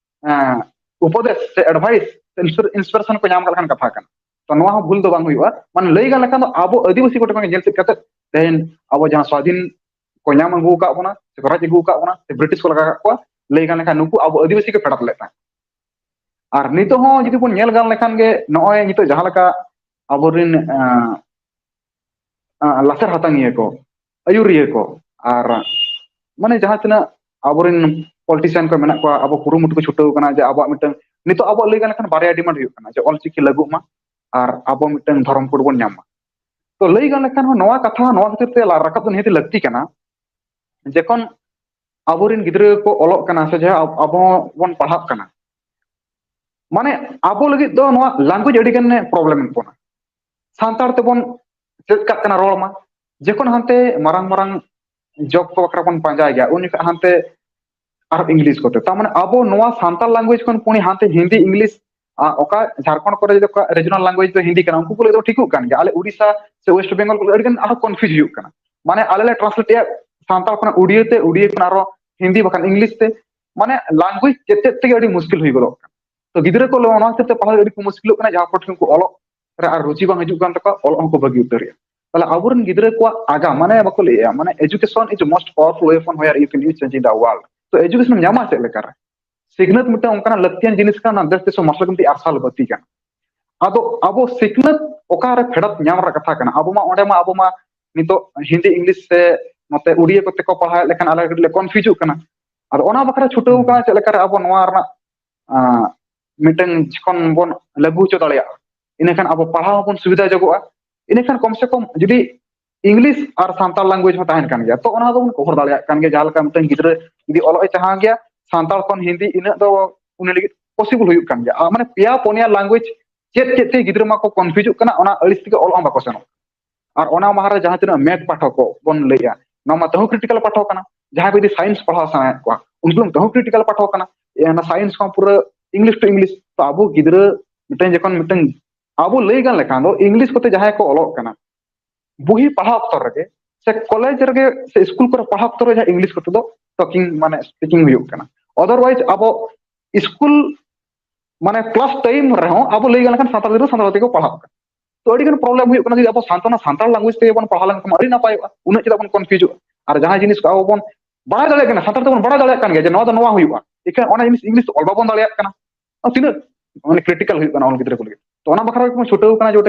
ᱮᱸ, ᱩᱯᱚᱫᱮᱥ ᱥᱮ ᱮᱰᱵᱷᱟᱭᱤᱥ ᱥᱮ ᱤᱱᱥᱯᱤᱨᱮᱥᱚᱱ ᱠᱚ ᱧᱟᱢ ᱠᱟᱜ ᱞᱮᱠᱟᱱ ᱠᱟᱛᱷᱟ ᱠᱟᱱᱟ᱾ ᱛᱚ ᱱᱚᱣᱟ ᱦᱚᱸ ᱵᱷᱩᱞ ᱫᱚ ᱵᱟᱝ ᱦᱩᱭᱩᱜᱼᱟ᱾ ᱢᱟᱱᱮ ᱞᱟᱹᱭ ᱜᱟᱱ ᱞᱮᱠᱷᱟᱱ ᱫᱚ ᱟᱵᱚ ᱟᱹᱫᱤᱵᱟᱹᱥᱤ ᱠᱚ ᱴᱷᱮᱱ ᱠᱷᱚᱱ ᱜᱮ ᱧᱮᱞ ᱪᱮᱫ ᱠᱟᱛᱮ ᱛᱮᱦᱮᱧ ᱟᱵᱚ ᱡᱟᱦᱟᱸ ᱥᱣᱟᱫᱷᱤᱱ ᱠᱚ ᱧᱟᱢ ᱟᱹᱜᱩ ᱟᱠᱟᱫ ᱵᱚᱱᱟ ᱥᱮ ᱠᱚ ᱨᱟᱡᱽ ᱟᱹᱜᱩ ᱟᱠᱟᱫ ᱵᱚᱱᱟ ᱥᱮ ᱵᱨᱤᱴᱤᱥ ᱠᱚ ᱞᱟᱜᱟ ᱟᱠᱟᱫ ᱠᱚᱣᱟ, ᱞᱟᱹᱭ ᱜᱟᱱ ᱞᱮᱠᱷᱟᱱ ᱱᱩᱠᱩ ᱟᱵᱚ ᱟᱹᱫᱤᱵᱟᱹᱥᱤ ᱠᱚ ᱯᱷᱮᱰᱟᱛ ᱞᱮᱫ ᱛᱟᱦᱮᱸᱫ᱾ ᱟᱨ ᱱᱤᱛᱚᱜ ᱦᱚᱸ ᱡᱩᱫᱤ ᱵᱚᱱ ᱧᱮᱞ ᱜᱟᱱ ᱞᱮᱠᱷᱟᱱ ᱜᱮ ᱱᱚᱜᱼᱚᱭ ᱱᱤᱛᱚᱜ ᱡᱟᱦᱟᱸ ᱞᱮᱠᱟ ᱟᱵᱚᱨᱮᱱ, ᱟᱸ, ᱟᱸ, ᱞᱟᱥᱮᱨ ᱦᱟᱛᱟᱝᱤᱭᱟᱹ ᱠᱚ, ᱟᱹᱭᱩᱨᱤᱭᱟᱹ ᱠᱚ, ᱟᱨ ᱢᱟᱱᱮ ᱡᱟᱦᱟᱸ ᱛᱤᱱᱟᱹᱜ ᱟᱵᱚᱨᱮᱱ ᱯᱚᱞᱤᱴᱤᱥᱤᱭᱟᱱ ᱠᱚ ᱢᱮᱱᱟᱜ ᱠᱚᱣᱟ, ᱟᱵᱚ ᱠᱩᱨᱩᱢᱩᱴᱩ ᱠᱚ ᱪᱷᱩᱴᱟᱹᱣ ᱠᱟᱱᱟ ᱡᱮ ᱟᱵᱚᱣᱟᱜ ᱢᱤᱫᱴᱟᱝ, ᱱᱤᱛᱚᱜ ᱟᱵᱚᱣᱟᱜ ᱞᱟᱹᱭ ᱜᱟᱱ ᱞᱮᱠᱷᱟᱱ ᱵᱟᱨᱭᱟ ᱰᱤᱢᱟᱱᱰ ᱦᱩᱭᱩᱜ ᱠᱟᱱᱟ, ᱡᱮ ᱚᱞᱪᱤᱠᱤ ᱞᱟᱹᱜᱩᱜ ᱢᱟ ᱟᱨ ᱟᱵᱚ ᱢᱤᱫᱴᱟᱝ ᱫᱷᱚᱨᱚᱢ ᱠᱳᱰ ᱵᱚᱱ ᱧᱟᱢ ᱢᱟ᱾ ᱛᱚ ᱞᱟᱹᱭ ᱜᱟᱱ ᱞᱮᱠᱷᱟᱱ ᱦᱚᱸ ᱱᱚᱣᱟ ᱠᱟᱛᱷᱟ ᱱᱚᱣᱟ ᱠᱷᱟᱹᱛᱤᱨ ᱛᱮ ᱞᱟ-, ᱨᱟᱠᱟᱵ ᱫᱚ ᱱᱤᱦᱟᱹᱛ ᱞᱟᱹᱠᱛᱤ ᱠᱟᱱᱟ, ᱡᱚᱠᱷᱚᱱ ᱟᱵᱚᱨᱮᱱ ᱜᱤᱫᱽᱨᱟᱹ ᱠᱚ ᱚᱞᱚᱜ ᱠᱟᱱᱟ ᱥᱮ ᱡᱟᱦᱟᱸ ᱟᱵ-, ᱟᱵᱚ ᱵᱚᱱ ᱯᱟᱲᱦᱟᱜ ᱠᱟᱱᱟ, ᱢᱟᱱᱮ ᱟᱵᱚ ᱞᱟᱹᱜᱤᱫ ᱫᱚ ᱱᱚᱣᱟ ᱞᱮᱝᱜᱩᱭᱮᱡᱽ ᱟᱹᱰᱤ ᱜᱟᱱᱮ ᱯᱨᱚᱵᱞᱮᱢ ᱮᱫ ᱵᱚᱱᱟ᱾ ᱥᱟᱱᱛᱟᱲ ᱛᱮᱵᱚᱱ ᱪᱮᱫ ᱠᱟᱜ ᱠᱟᱱᱟ ᱨᱚᱲ ᱢᱟ, ᱡᱚᱠᱷᱚᱱ ᱦᱟᱱᱛᱮ ᱢᱟᱨᱟᱝ ᱢᱟᱨᱟᱝ ᱡᱚᱵ ᱠᱚ ᱵᱟᱠᱷᱨᱟ ᱵᱚᱱ ᱯᱟᱸᱡᱟᱭ ᱜᱮᱭᱟ, ᱩᱱ ᱡᱚᱠᱷᱚᱱ ᱦᱟᱱᱛᱮ ᱟᱨ ᱤᱝᱞᱤᱥ ᱠᱚᱛᱮ᱾ ᱛᱟᱨ ᱢᱟᱱᱮ ᱟᱵᱚ ᱱᱚᱣᱟ ᱥᱟᱱᱛᱟᱲ ᱞᱮᱝᱜᱩᱭᱮᱡᱽ ᱠᱷᱚᱱ ᱯᱩᱱᱤ ᱦᱟᱱᱛᱮ ᱦᱤᱱᱫᱤ, ᱤᱝᱞᱤᱥ, ᱟ, ᱚᱠᱟ ᱡᱷᱟᱲᱠᱷᱚᱸᱰ ᱠᱚᱨᱮ ᱡᱩᱫᱤ ᱚᱠᱟ ᱨᱤᱡᱚᱱᱟᱞ ᱞᱮᱝᱜᱩᱭᱮᱡᱽ ᱫᱚ ᱦᱤᱱᱫᱤ ᱠᱟᱱᱟ, ᱩᱱᱠᱩ ᱠᱚ ᱞᱟᱹᱭ ᱫᱚ ᱴᱷᱤᱠᱚᱜ ᱠᱟᱱ ᱜᱮᱭᱟ᱾ ᱟᱞᱮ ᱩᱲᱤᱥᱥᱟ ᱥᱮ ᱣᱮᱥᱴ ᱵᱮᱝᱜᱚᱞ ᱠᱚᱨᱮ ᱟᱹᱰᱤ ᱜᱟᱱ ᱟᱨᱦᱚᱸ ᱠᱚᱱᱯᱷᱤᱭᱩᱡᱽ ᱦᱩᱭᱩᱜ ᱠᱟᱱᱟ᱾ ᱢᱟᱱᱮ ᱟᱞᱮ ᱞᱮ ᱴᱨᱟᱱᱥᱞᱮᱴ ᱮᱫᱼᱟ ᱥᱟᱱᱛᱟᱲ ᱠᱷᱚᱱᱟᱜ ᱩᱲᱤᱭᱟᱹ ᱛᱮ, ᱩᱲᱤᱭᱟᱹ ᱠᱷᱚᱱᱟᱜ ᱟᱨᱦᱚᱸ ᱦᱤᱱᱫᱤ, ᱵᱟᱠᱷᱟᱱ ᱤᱝᱞᱤᱥ ᱛᱮ᱾ ᱢᱟᱱᱮ ᱞᱮᱝᱜᱩᱭᱮᱡᱽ ᱪᱮᱫ ᱪᱮᱫ ᱛᱮᱜᱮ ᱟᱹᱰᱤ ᱢᱩᱥᱠᱤᱞ ᱦᱩᱭ ᱜᱚᱫᱚᱜ ᱠᱟᱱᱟ᱾ ᱛᱚ ᱜᱤᱫᱽᱨᱟᱹ ᱠᱚ ᱱᱚᱣᱟ ᱠᱷᱟᱹᱛᱤᱨ ᱛᱮ ᱯᱟᱲᱦᱟᱣ ᱟᱹᱰᱤ ᱠᱚ ᱢᱩᱥᱠᱤᱞᱚᱜ ᱠᱟᱱᱟ, ᱡᱟᱦᱟᱸ ᱯᱚᱨ ᱩᱱᱠᱩ ᱚᱞᱚᱜ ᱨᱮ ᱟᱨ ᱨᱩᱪᱤ ᱵᱟᱝ ᱦᱤᱡᱩᱜ ᱠᱟᱱ ᱛᱟᱠᱚᱣᱟ, ᱚᱞᱚᱜ ᱦᱚᱸᱠᱚ ᱵᱟᱹᱜᱤ ᱩᱛᱟᱹᱨᱮᱜᱼᱟ᱾ ᱛᱟᱦᱞᱮ ᱟᱵᱚᱨᱮᱱ ᱜᱤᱫᱽᱨᱟᱹ ᱠᱚᱣᱟᱜ ᱟᱜᱟᱢ, ᱢᱟᱱᱮ ᱵᱟᱠᱚ ᱞᱟᱹᱭᱮᱜᱼᱟ, ᱢᱟᱱᱮ education is the most powerful weapon where you can use changing the world. ᱛᱚ education ᱮᱢ ᱧᱟᱢᱟ ᱪᱮᱫ ᱞᱮᱠᱟᱨᱮ? ᱥᱤᱠᱷᱱᱟᱹᱛ ᱢᱤᱫᱴᱟᱝ ᱚᱱᱠᱟᱱᱟᱜ ᱞᱟᱹᱠᱛᱤᱭᱟᱱ ᱡᱤᱱᱤᱥ ᱠᱟᱱᱟ, ᱫᱮᱥ ᱫᱤᱥᱚᱢ ᱢᱟᱨᱥᱟᱞ ᱞᱟᱹᱜᱤᱫ ᱢᱤᱫᱴᱤᱡ ᱟᱨᱥᱟᱞ ᱵᱟᱹᱛᱤ ᱠᱟᱱᱟ᱾ ᱟᱫᱚ ᱟᱵᱚ ᱥᱤᱠᱷᱱᱟᱹᱛ ᱚᱠᱟᱨᱮ ᱯᱷᱮᱰᱟᱛ ᱧᱟᱢ ᱨᱮᱱᱟᱜ ᱠᱟᱛᱷᱟ ᱠᱟᱱᱟ? ᱟᱵᱚ ᱢᱟ ᱚᱸᱰᱮ ᱢᱟ, ᱟᱵᱚ ᱢᱟ ᱱᱤᱛᱚᱜ ᱦᱤᱱᱫᱤ, ᱤᱝᱞᱤᱥ ᱥᱮ ᱱᱚᱛᱮ ᱩᱲᱤᱭᱟ ᱠᱚᱛᱮ ᱠᱚ ᱯᱟᱲᱦᱟᱣᱮᱫ ᱞᱮᱠᱷᱟᱱ ᱟᱞᱮ ᱠᱟᱹᱴᱤᱡ ᱞᱮ ᱠᱚᱱᱯᱷᱤᱭᱩᱡᱚᱜ ᱠᱟᱱᱟ᱾ ᱟᱫᱚ ᱚᱱᱟ ᱵᱟᱠᱷᱨᱟ ᱪᱷᱩᱴᱟᱹᱣ ᱦᱩᱸ᱾ ᱠᱟᱱᱟ ᱪᱮᱫ ᱞᱮᱠᱟᱨᱮ ᱟᱵᱚ ᱱᱚᱣᱟ ᱨᱮᱱᱟᱜ, ᱟᱸ, ᱢᱤᱫᱴᱟᱝ ᱡᱚᱠᱷᱚᱱ ᱵᱚᱱ ᱞᱟᱹᱜᱩ ᱦᱚᱪᱚ ᱫᱟᱲᱮᱭᱟᱜᱼᱟ, ᱤᱱᱟᱹᱠᱷᱟᱱ ᱟᱵᱚ ᱯᱟᱲᱦᱟᱣ ᱦᱚᱸᱵᱚᱱ ᱥᱩᱵᱤᱫᱷᱟ ᱡᱚᱜᱚᱜᱼᱟ᱾ ᱤᱱᱟᱹᱠᱷᱟᱱ ᱠᱚᱢ ᱥᱮ ᱠᱚᱢ ᱡᱩᱫᱤ ᱤᱝᱞᱤᱥ ᱟᱨ ᱥᱟᱱᱛᱟᱲ ᱞᱮᱝᱜᱩᱭᱮᱡᱽ ᱦᱚᱸ ᱛᱟᱦᱮᱱ ᱠᱟᱱ ᱜᱮᱭᱟ᱾ ᱛᱚ ᱚᱱᱟ ᱫᱚᱵᱚᱱ ᱠᱚᱵᱷᱟᱨ ᱫᱟᱲᱮᱭᱟᱜ ᱠᱟᱱ ᱜᱮᱭᱟ᱾ ᱡᱟᱦᱟᱸ ᱞᱮᱠᱟ ᱢᱤᱫᱴᱟᱝ ᱜᱤᱫᱽᱨᱟᱹ ᱡᱩᱫᱤ ᱚᱞᱚᱜ ᱮ ᱪᱟᱦᱟᱣ ᱜᱮᱭᱟ, ᱥᱟᱱᱛᱟᱲ ᱠᱷᱚᱱ ᱦᱤᱱᱫᱤ ᱤᱱᱟᱹᱜ ᱫᱚ ᱩᱱᱤ ᱞᱟᱹᱜᱤᱫ ᱯᱚᱥᱤᱵᱚᱞ ᱦᱩᱭᱩᱜ ᱠᱟᱱ ᱜᱮᱭᱟ᱾ ᱟᱨ ᱢᱟᱱᱮ ᱯᱮᱭᱟ ᱯᱩᱱᱭᱟ ᱞᱮᱝᱜᱩᱭᱮᱡᱽ ᱪᱮᱫ ᱪᱮᱫ ᱛᱮ ᱜᱤᱫᱽᱨᱟᱹ ᱢᱟᱠᱚ ᱠᱚᱱᱯᱷᱤᱭᱩᱡᱚᱜ ᱠᱟᱱᱟ, ᱚᱱᱟ ᱟᱹᱲᱤᱥ ᱛᱮᱜᱮ ᱚᱞᱚᱜ ᱦᱚᱸ ᱵᱟᱠᱚ ᱥᱮᱱᱚᱜ ᱠᱟᱱᱟ᱾ ᱟᱨ ᱚᱱᱟ ᱢᱟᱦᱟ ᱨᱮ ᱡᱟᱦᱟᱸ ᱛᱤᱱᱟᱹᱜ ᱢᱮᱛᱷ ᱯᱟᱴᱷᱚᱠ ᱠᱚ ᱵᱚᱱ ᱞᱟᱹᱭᱮᱜᱼᱟ, ᱱᱚᱣᱟ ᱢᱟ ᱛᱟᱹᱦᱩ ᱠᱨᱤᱴᱤᱠᱟᱞ ᱯᱟᱴᱷᱚᱠ ᱠᱟᱱᱟ᱾ ᱡᱟᱦᱟᱸᱭ ᱠᱚ ᱡᱩᱫᱤ ᱥᱟᱭᱮᱱᱥ ᱯᱟᱲᱦᱟᱣ ᱥᱟᱱᱟᱭᱮᱫ ᱠᱚᱣᱟ, ᱩᱱᱠᱩ ᱫᱚ ᱛᱟᱹᱦᱩ ᱠᱨᱤᱴᱤᱠᱟᱞ ᱯᱟᱴᱷᱚᱠ ᱠᱟᱱᱟ᱾ ᱮ, ᱚᱱᱟ ᱥᱟᱭᱮᱱᱥ ᱠᱚ ᱯᱩᱨᱟᱹ ᱤᱝᱞᱤᱥ ᱴᱩ ᱤᱝᱞᱤᱥ᱾ ᱛᱚ ᱟᱵᱚ ᱜᱤᱫᱽᱨᱟᱹ ᱢᱤᱫᱴᱮᱱ ᱡᱚᱠᱷᱚᱱ ᱢᱤᱫᱴᱮᱱ ᱟᱵᱚ ᱞᱟᱹᱭ ᱜᱟᱱ ᱞᱮᱠᱷᱟᱱ ᱫᱚ ᱤᱝᱞᱤᱥ ᱠᱚᱛᱮ ᱡᱟᱦᱟᱸᱭ ᱠᱚ ᱚᱞᱚᱜ ᱠᱟᱱᱟ, ᱵᱩᱦᱤ ᱯᱟᱲᱦᱟᱣ ᱚᱠᱛᱚ ᱨᱮᱜᱮ ᱥᱮ ᱠᱚᱞᱮᱡᱽ ᱨᱮᱜᱮ ᱥᱮ ᱥᱠᱩᱞ ᱠᱚᱨᱮ ᱯᱟᱲᱦᱟᱣ ᱚᱠᱛᱚ ᱨᱮ ᱡᱟᱦᱟᱸ ᱤᱝᱞᱤᱥ ᱠᱚᱛᱮ ᱫᱚ ᱴᱚᱠᱤᱝ ᱢᱟᱱᱮ ᱥᱯᱤᱠᱤᱝ ᱦᱩᱭᱩᱜ ᱠᱟᱱᱟ᱾ ᱟᱫᱟᱨᱣᱟᱭᱤᱡ ᱟᱵᱚ ᱥᱠᱩᱞ ᱢᱟᱱᱮ ᱠᱞᱟᱥ ᱴᱟᱭᱤᱢ ᱨᱮᱦᱚᱸ ᱟᱵᱚ ᱞᱟᱹᱭ ᱜᱟᱱ ᱞᱮᱠᱷᱟᱱ ᱥᱟᱱᱛᱟᱲ ᱜᱤᱫᱽᱨᱟᱹ ᱥᱟᱱᱛᱟᱲ ᱛᱮᱠᱚ ᱯᱟᱲᱦᱟᱜ ᱠᱟᱱᱟ᱾ ᱛᱚ ᱟᱹᱰᱤ ᱜᱟᱱ ᱯᱨᱚᱵᱞᱮᱢ ᱦᱩᱭᱩᱜ ᱠᱟᱱᱟ᱾ ᱡᱩᱫᱤ ᱟᱵᱚ ᱥᱟᱱᱛᱟᱲ, ᱥᱟᱱᱛᱟᱲ ᱞᱮᱝᱜᱩᱭᱮᱡᱽ ᱛᱮᱜᱮ ᱵᱚᱱ ᱯᱟᱲᱦᱟᱣ ᱞᱮᱱᱠᱷᱟᱱ ᱟᱹᱰᱤ ᱱᱟᱯᱟᱭᱚᱜᱼᱟ᱾ ᱩᱱᱟᱹᱜ ᱪᱮᱫᱟᱜ ᱵᱚᱱ ᱠᱚᱱᱯᱷᱤᱭᱩᱡᱚᱜᱼᱟ? ᱟᱨ ᱡᱟᱦᱟᱸ ᱡᱤᱱᱤᱥ ᱠᱚ ᱟᱵᱚ ᱵᱚᱱ ᱵᱟᱲᱟᱭ ᱫᱟᱲᱮᱭᱟᱜ ᱠᱟᱱᱟ, ᱥᱟᱱᱛᱟᱲ ᱛᱮᱵᱚᱱ ᱵᱟᱲᱟᱭ ᱫᱟᱲᱮᱭᱟᱜ ᱠᱟᱱ ᱜᱮᱭᱟ ᱡᱮ ᱱᱚᱣᱟ ᱫᱚ ᱱᱚᱣᱟ ᱦᱩᱭᱩᱜᱼᱟ, ᱮᱱᱠᱷᱟᱱ ᱚᱱᱟ ᱡᱤᱱᱤᱥ ᱤᱝᱞᱤᱥ ᱛᱮ ᱚᱞ ᱵᱟᱵᱚᱱ ᱫᱟᱲᱮᱭᱟᱜ ᱠᱟᱱᱟ᱾ ᱟᱨ ᱛᱤᱱᱟᱹᱜ ᱢᱟᱱᱮ ᱠᱨᱤᱴᱤᱠᱟᱞ ᱦᱩᱭᱩᱜ ᱠᱟᱱᱟ ᱚᱞ ᱜᱤᱫᱽᱨᱟᱹ ᱠᱚ ᱞᱟᱹᱜᱤᱫ᱾ ᱛᱚ ᱚᱱᱟ ᱵᱟᱠᱷᱨᱟ ᱜᱮᱵᱚᱱ ᱪᱷᱩᱴᱟᱹᱣ ᱠᱟᱱᱟ ᱡᱮ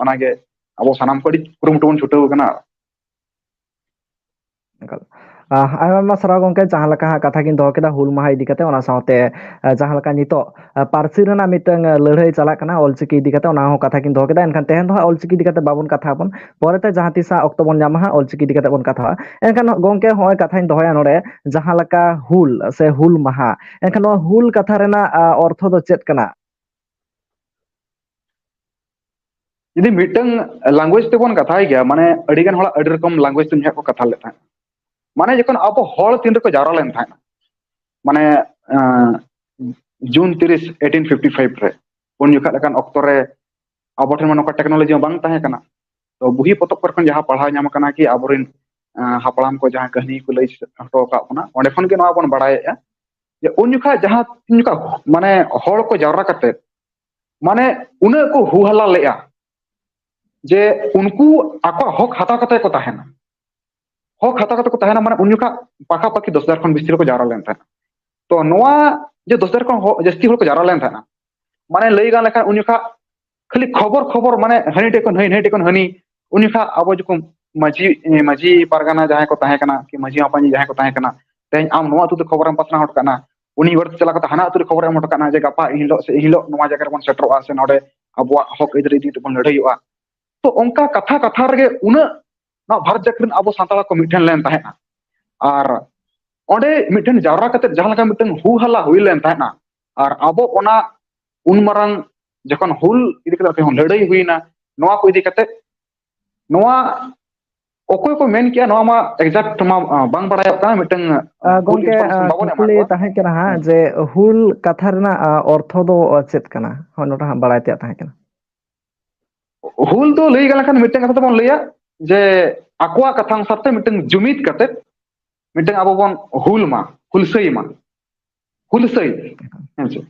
ᱚᱱᱟ ᱜᱮ ᱟᱵᱚ ᱥᱟᱱᱟᱢ ᱠᱚ ᱟᱹᱰᱤ ᱠᱩᱨᱩᱢᱩᱴᱩ ᱵᱚᱱ ᱪᱷᱩᱴᱟᱹᱣ ᱠᱟᱱᱟ᱾ ᱮᱠᱟᱞ᱾ ᱟᱭᱢᱟ ᱟᱭᱢᱟ ᱥᱟᱨᱦᱟᱣ ᱜᱚᱢᱠᱮ, ᱡᱟᱦᱟᱸ ᱞᱮᱠᱟ ᱦᱟᱸᱜ ᱠᱟᱛᱷᱟ ᱠᱤᱱ ᱫᱚᱦᱚ ᱠᱮᱫᱟ ᱦᱩᱞ ᱢᱟᱦᱟ ᱤᱫᱤ ᱠᱟᱛᱮ, ᱚᱱᱟ ᱥᱟᱶᱛᱮ ᱡᱟᱦᱟᱸ ᱞᱮᱠᱟ ᱱᱤᱛᱚᱜ ᱯᱟᱹᱨᱥᱤ ᱨᱮᱱᱟᱜ ᱢᱤᱫᱴᱟᱝ ᱞᱟᱹᱲᱦᱟᱹᱭ ᱪᱟᱞᱟᱜ ᱠᱟᱱᱟ ᱚᱞᱪᱤᱠᱤ ᱤᱫᱤ ᱠᱟᱛᱮ, ᱚᱱᱟ ᱦᱚᱸ ᱠᱟᱛᱷᱟ ᱠᱤᱱ ᱫᱚᱦᱚ ᱠᱮᱫᱟ᱾ ᱮᱱᱠᱷᱟᱱ ᱛᱮᱦᱮᱧ ᱫᱚ ᱦᱟᱸᱜ ᱚᱞᱪᱤᱠᱤ ᱤᱫᱤ ᱠᱟᱛᱮ ᱵᱟᱵᱚᱱ ᱠᱟᱛᱷᱟ ᱟᱵᱚᱱ, ᱯᱚᱨᱮᱛᱮ ᱡᱟᱦᱟᱸ ᱛᱤᱥ ᱦᱟᱸᱜ ᱚᱠᱛᱚ ᱵᱚᱱ ᱧᱟᱢᱟ ᱦᱟᱸᱜ ᱚᱞᱪᱤᱠᱤ ᱤᱫᱤ ᱠᱟᱛᱮ ᱵᱚᱱ ᱠᱟᱛᱷᱟᱜᱼᱟ᱾ ᱮᱱᱠᱷᱟᱱ ᱜᱚᱢᱠᱮ, ᱦᱚᱸᱜᱼᱚᱭ ᱠᱟᱛᱷᱟᱧ ᱫᱚᱦᱚᱭᱟ ᱱᱚᱰᱮ, ᱡᱟᱦᱟᱸ ᱞᱮᱠᱟ ᱦᱩᱞ ᱥᱮ ᱦᱩᱞ ᱢᱟᱦᱟ, ᱮᱱᱠᱷᱟᱱ ᱱᱚᱣᱟ ᱦᱩᱞ ᱠᱟᱛᱷᱟ ᱨᱮᱱᱟᱜ ᱚᱨᱛᱷᱚ ᱫᱚ ᱪᱮᱫ ᱠᱟᱱᱟ? ᱡᱩᱫᱤ ᱢᱤᱫᱴᱟᱝ ᱞᱮᱝᱜᱩᱭᱮᱡᱽ ᱛᱮᱵᱚᱱ ᱠᱟᱛᱷᱟᱭ ᱜᱮᱭᱟ, ᱢᱟᱱᱮ ᱟᱹᱰᱤ ᱜᱟᱱ ᱦᱚᱲᱟᱜ ᱟᱹᱰᱤ ᱨᱚᱠᱚᱢ ᱞᱮᱝᱜᱩᱭᱮᱡᱽ ᱛᱮ ᱩᱱ ᱡᱚᱠᱷᱚᱱ ᱠᱚ ᱠᱟᱛᱷᱟ ᱞᱮᱫ ᱛᱟᱦᱮᱸᱫ᱾ ᱢᱟᱱᱮ ᱡᱚᱠᱷᱚᱱ ᱟᱵᱚ ᱦᱚᱲ ᱛᱤᱱ ᱨᱮᱠᱚ ᱡᱟᱣᱨᱟ ᱞᱮᱱ ᱛᱟᱦᱮᱸᱫ, ᱢᱟᱱᱮ ᱡᱩᱱ ᱛᱤᱨᱤᱥ eighteen fifty five ᱨᱮ, ᱩᱱ ᱡᱚᱠᱷᱚᱱ ᱞᱮᱠᱟᱱ ᱚᱠᱛᱚ ᱨᱮ ᱟᱵᱚ ᱴᱷᱮᱱ ᱢᱟ ᱱᱚᱝᱠᱟ ᱴᱮᱠᱱᱳᱞᱚᱡᱤ ᱦᱚᱸ ᱵᱟᱝ ᱛᱟᱦᱮᱸ ᱠᱟᱱᱟ᱾ ᱛᱚ ᱵᱩᱦᱤ ᱯᱚᱛᱚᱵ ᱠᱚᱨᱮ ᱠᱷᱚᱱ ᱡᱟᱦᱟᱸ ᱯᱟᱲᱦᱟᱣ ᱧᱟᱢ ᱟᱠᱟᱱᱟ ᱠᱤ ᱟᱵᱚᱨᱮᱱ ᱦᱟᱯᱲᱟᱢ ᱠᱚ ᱡᱟᱦᱟᱸ ᱠᱟᱹᱦᱱᱤ ᱠᱚ ᱞᱟᱹᱭ ᱦᱚᱴᱚ ᱟᱠᱟᱫ ᱵᱚᱱᱟ, ᱚᱸᱰᱮ ᱠᱷᱚᱱ ᱜᱮ ᱱᱚᱣᱟ ᱵᱚᱱ ᱵᱟᱲᱟᱭᱮᱫᱼᱟ ᱡᱮ ᱩᱱ ᱡᱚᱠᱷᱟᱡ ᱡᱟᱦᱟᱸ ᱩᱱ ᱡᱚᱠᱷᱟᱡ ᱢᱟᱱᱮ ᱦᱚᱲ ᱠᱚ ᱡᱟᱣᱨᱟ ᱠᱟᱛᱮ ᱢᱟᱱᱮ ᱩᱱᱟᱹᱜ ᱠᱚ ᱦᱩ ᱦᱟᱞᱞᱟ ᱞᱮᱫᱼᱟ ᱡᱮ ᱩᱱᱠᱩ ᱟᱠᱚᱣᱟᱜ ᱦᱚᱠ ᱦᱟᱛᱟᱣ ᱠᱟᱛᱮ ᱠᱚ ᱛᱟᱦᱮᱱᱟ᱾ ᱦᱚᱠ ᱦᱟᱛᱟᱣ ᱠᱟᱛᱮ ᱠᱚ ᱛᱟᱦᱮᱱᱟ, ᱢᱟᱱᱮ ᱩᱱ ᱡᱚᱠᱷᱟᱡ ᱯᱟᱠᱟᱯᱟᱠᱤ ᱫᱚᱥ ᱦᱟᱡᱟᱨ ᱠᱷᱚᱱ ᱵᱮᱥᱤ ᱦᱚᱲ ᱠᱚ ᱡᱟᱣᱨᱟ ᱞᱮᱱ ᱛᱟᱦᱮᱸᱫ᱾ ᱛᱚ ᱱᱚᱣᱟ ᱡᱮ ᱫᱚᱥ ᱦᱟᱡᱟᱨ ᱠᱷᱚᱱ ᱦᱚ-, ᱡᱟᱹᱥᱛᱤ ᱦᱚᱲ ᱠᱚ ᱡᱟᱣᱨᱟ ᱞᱮᱱ ᱛᱟᱦᱮᱸᱫ, ᱢᱟᱱᱮ ᱞᱟᱹᱭ ᱜᱟᱱ ᱞᱮᱠᱷᱟᱱ ᱩᱱ ᱡᱚᱠᱷᱟᱡ ᱠᱷᱟᱹᱞᱤ ᱠᱷᱚᱵᱚᱨ ᱠᱷᱚᱵᱚᱨ, ᱢᱟᱱᱮ ᱦᱟᱹᱱᱤ ᱴᱷᱮᱡ ᱠᱷᱚᱱ ᱦᱟᱹᱱᱤ, ᱦᱟᱹᱱᱤ ᱴᱷᱮᱡ ᱠᱷᱚᱱ ᱦᱟᱹᱱᱤ᱾ ᱩᱱ ᱡᱚᱠᱷᱟᱡ ᱟᱵᱚ ᱡᱚᱠᱷᱚᱱ ᱢᱟᱹᱡᱷᱤ, ᱢᱟᱹᱡᱷᱤ ᱯᱟᱨᱜᱟᱱᱟ ᱡᱟᱦᱟᱸᱭ ᱠᱚ ᱛᱟᱦᱮᱸ ᱠᱟᱱᱟ, ᱠᱤ ᱢᱟᱹᱡᱷᱤ ᱢᱟᱯᱟᱧᱤ ᱡᱟᱦᱟᱸᱭ ᱠᱚ ᱛᱟᱦᱮᱸ ᱠᱟᱱᱟ, ᱛᱮᱦᱮᱧ ᱟᱢ ᱱᱚᱣᱟ ᱟᱹᱛᱩ ᱛᱮ ᱠᱷᱚᱵᱚᱨᱮᱢ ᱯᱟᱥᱱᱟᱣ ᱦᱚᱴᱚ ᱠᱟᱜ ᱠᱟᱱᱟ, ᱩᱱᱤ ᱵᱟᱹᱲᱛᱤ ᱪᱟᱞᱟᱣ ᱠᱟᱛᱮ ᱦᱟᱱᱟ ᱟᱹᱛᱩ ᱨᱮ ᱠᱷᱚᱵᱚᱨᱮ ᱮᱢ ᱦᱚᱴᱚ ᱠᱟᱜ ᱠᱟᱱᱟ ᱡᱮ ᱜᱟᱯᱟ ᱮᱱ ᱦᱤᱞᱳᱜ ᱥᱮ ᱮᱱ ᱦᱤᱞᱳᱜ ᱱᱚᱣᱟ ᱡᱟᱭᱜᱟ ᱨᱮᱵᱚᱱ ᱥᱮᱴᱮᱨᱚᱜᱼᱟ ᱥᱮ ᱱᱚᱰᱮ ᱟᱵᱚᱣᱟᱜ ᱦᱚᱠ ᱟᱹᱭᱫᱟᱹᱨᱤ ᱤᱫᱤ ᱠᱟᱛᱮ ᱵᱚᱱ ᱞᱟᱹᱲᱦᱟᱹᱭᱚᱜᱼᱟ᱾ ᱛᱚ ᱚᱱᱠᱟ ᱠᱟᱛᱷᱟ ᱠᱟᱛᱷᱟ ᱨᱮᱜᱮ ᱩᱱᱟᱹᱜ ᱱᱚᱣᱟ ᱵᱷᱟᱨᱚᱛ ᱡᱟᱠᱟᱛ ᱨᱮᱱ ᱟᱵᱚ ᱥᱟᱱᱛᱟᱲ ᱠᱚ ᱢᱤᱫᱴᱷᱮᱱ ᱞᱮᱱ ᱛᱟᱦᱮᱸᱫᱼᱟ᱾ ᱟᱨ ᱚᱸᱰᱮ ᱢᱤᱫᱴᱷᱮᱱ ᱡᱟᱣᱨᱟ ᱠᱟᱛᱮ ᱡᱟᱦᱟᱸ ᱞᱮᱠᱟ ᱢᱤᱫᱴᱟᱝ ᱦᱩ ᱦᱟᱞᱟ ᱦᱩᱭ ᱞᱮᱱ ᱛᱟᱦᱮᱸᱫᱼᱟ, ᱟᱨ ᱟᱵᱚ ᱚᱱᱟ ᱩᱱ ᱢᱟᱨᱟᱝ ᱡᱚᱠᱷᱚᱱ ᱦᱩᱞ ᱤᱫᱤ ᱠᱟᱛᱮ ᱞᱟᱹᱲᱦᱟᱹᱭ ᱦᱩᱭᱱᱟ, ᱱᱚᱣᱟ ᱠᱚ ᱤᱫᱤ ᱠᱟᱛᱮ ᱱᱚᱣᱟ ᱚᱠᱚᱭ ᱠᱚ ᱢᱮᱱ ᱠᱮᱜᱼᱟ, ᱱᱚᱣᱟ ᱢᱟ exact ᱢᱟ, ᱟ, ᱵᱟᱝ ᱵᱟᱲᱟᱭᱚᱜ ᱠᱟᱱᱟ, ᱢᱤᱫᱴᱟᱝ, ᱟ, full ᱜᱚᱝᱠᱮ, information ᱟ, ᱵᱟᱵᱚᱱ ᱮᱢᱟ ᱠᱩᱠᱞᱤ ᱠᱚᱣᱟ᱾ ᱛᱟᱦᱮᱸ ᱠᱟᱱᱟ ᱦᱟᱸᱜ ᱦᱮᱸ᱾ ᱡᱮ ᱦᱩᱞ ᱠᱟᱛᱷᱟ ᱨᱮᱱᱟᱜ, ᱟ, ᱚᱨᱛᱷᱚ ᱫᱚ, ᱟ, ᱪᱮᱫ ᱠᱟᱱᱟ? ᱦᱳᱭ, ᱱᱚᱰᱮ ᱦᱟᱸᱜ ᱵᱟᱲᱟᱭ ᱛᱮᱭᱟᱜ ᱛᱟᱦᱮᱸ ᱠᱟᱱᱟ᱾ ᱦᱩᱞ ᱫᱚ ᱞᱟᱹᱭ ᱜᱟᱱ ᱞᱮᱠᱷᱟᱱ ᱢᱤᱫᱴᱟᱝ ᱠᱟᱛᱷᱟ ᱛᱮᱵᱚᱱ ᱞᱟᱹᱭᱟ ᱡᱮ ᱟᱠᱚᱣᱟᱜ ᱠᱟᱛᱷᱟ ᱚᱱᱩᱥᱟᱨ ᱛᱮ ᱢᱤᱫᱴᱟᱝ ᱡᱩᱢᱤᱫ ᱠᱟᱛᱮ ᱢᱤᱫᱴᱟᱝ ᱟᱵᱚ ᱵᱚᱱ ᱦᱩᱞ ᱢᱟ, ᱦᱩᱞᱥᱟᱹᱭ ᱢᱟ, ᱦᱩᱞᱥᱟᱹᱭ᱾ ᱦᱮᱸ ᱥᱮ?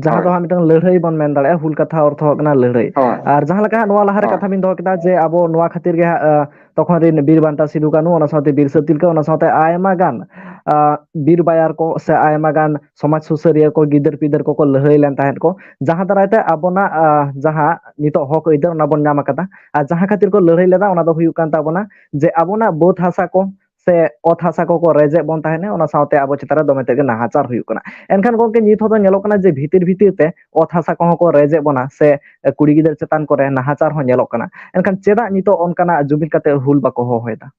ᱡᱟᱦᱟᱸ ᱦᱳᱭ᱾ ᱫᱚ ᱦᱟᱸᱜ ᱢᱤᱫᱴᱟᱝ ᱞᱟᱹᱲᱦᱟᱹᱭ ᱵᱚᱱ ᱢᱮᱱ ᱫᱟᱲᱮᱭᱟᱜᱼᱟ, ᱦᱩᱞ ᱠᱟᱛᱷᱟ ᱚᱨᱛᱷᱚ ᱦᱩᱭᱩᱜ ᱠᱟᱱᱟ ᱞᱟᱹᱲᱦᱟᱹᱭ᱾ ᱦᱳᱭ᱾ ᱟᱨ ᱡᱟᱦᱟᱸ ᱞᱮᱠᱟ ᱦᱟᱸᱜ ᱱᱚᱣᱟ ᱞᱟᱦᱟᱨᱮ ᱦᱳᱭ᱾ ᱠᱟᱛᱷᱟ ᱵᱤᱱ ᱫᱚᱦᱚ ᱠᱮᱫᱟ ᱡᱮ ᱟᱵᱚ ᱱᱚᱣᱟ ᱠᱷᱟᱹᱛᱤᱨ ᱜᱮ ᱦᱟᱸᱜ, ᱟ, ᱛᱚᱠᱷᱚᱱ ᱨᱮᱱ ᱵᱤᱨ ᱵᱟᱱᱴᱟ ᱥᱤᱫᱩ ᱠᱟᱹᱱᱩ, ᱚᱱᱟ ᱥᱟᱶᱛᱮ ᱵᱤᱨᱥᱟᱹ ᱛᱤᱞᱠᱟᱹ, ᱚᱱᱟ ᱥᱟᱶᱛᱮ ᱟᱭᱢᱟ ᱜᱟᱱ, ᱟ, ᱵᱤᱨ ᱵᱟᱭᱟᱨ ᱠᱚ ᱥᱮ ᱟᱭᱢᱟ ᱜᱟᱱ ᱥᱚᱢᱟᱡᱽ ᱥᱩᱥᱟᱹᱨᱤᱭᱟᱹ ᱠᱚ, ᱜᱤᱫᱟᱹᱨ ᱯᱤᱫᱟᱹᱨ ᱠᱚᱠᱚ ᱞᱟᱹᱲᱦᱟᱹᱭ ᱞᱮᱱ ᱛᱟᱦᱮᱸᱫ ᱠᱚ, ᱡᱟᱦᱟᱸ ᱫᱟᱨᱟᱭ ᱛᱮ ᱟᱵᱚᱱᱟᱜ, ᱟ, ᱡᱟᱦᱟᱸ ᱱᱤᱛᱚᱜ ᱦᱚᱠ ᱟᱹᱭᱫᱟᱹᱨ ᱚᱱᱟ ᱵᱚᱱ ᱧᱟᱢ ᱟᱠᱟᱫᱟ᱾ ᱟᱨ ᱡᱟᱦᱟᱸ ᱠᱷᱟᱹᱛᱤᱨ ᱠᱚ ᱞᱟᱹᱲᱦᱟᱹᱭ ᱞᱮᱫᱟ, ᱚᱱᱟ ᱫᱚ ᱦᱩᱭᱩᱜ ᱠᱟᱱ ᱛᱟᱵᱚᱱᱟ ᱡᱮ ᱟᱵᱚᱱᱟᱜ ᱵᱟᱹᱫᱽ ᱦᱟᱥᱟ ᱠᱚ ᱥᱮ ᱚᱛ ᱦᱟᱥᱟ ᱠᱚᱠᱚ ᱨᱮᱡᱮᱫ ᱵᱚᱱ ᱛᱟᱦᱮᱱᱟ, ᱚᱱᱟ ᱥᱟᱶᱛᱮ ᱟᱵᱚ ᱪᱮᱛᱟᱱ ᱨᱮ ᱫᱚᱢᱮ ᱛᱮᱫ ᱜᱮ ᱱᱟᱦᱟᱪᱟᱨ ᱦᱩᱭᱩᱜ ᱠᱟᱱᱟ᱾ ᱮᱱᱠᱷᱟᱱ ᱜᱚᱝᱠᱮ, ᱱᱤᱛ ᱦᱚᱸ ᱫᱚ ᱧᱮᱞᱚᱜ ᱠᱟᱱᱟ ᱡᱮ ᱵᱷᱤᱛᱤᱨ ᱵᱷᱤᱛᱤᱨ ᱛᱮ ᱚᱛ ᱦᱟᱥᱟ ᱠᱚᱦᱚᱸ ᱠᱚ ᱨᱮᱡᱮᱫ ᱵᱚᱱᱟ ᱥᱮ ᱠᱩᱲᱤ ᱜᱤᱫᱟᱹᱨ ᱪᱮᱛᱟᱱ ᱠᱚᱨᱮ ᱱᱟᱦᱟᱪᱟᱨ ᱦᱚᱸ ᱧᱮᱞᱚᱜ ᱠᱟᱱᱟ᱾ ᱮᱱᱠᱷᱟᱱ ᱪᱮᱫᱟᱜ ᱱᱤᱛᱚᱜ ᱚᱱᱠᱟᱱᱟᱜ ᱡᱩᱢᱤᱫ ᱠᱟᱛᱮ ᱦᱩᱞ ᱵᱟᱠᱚ ᱦᱚᱦᱚᱭᱮᱫᱟ?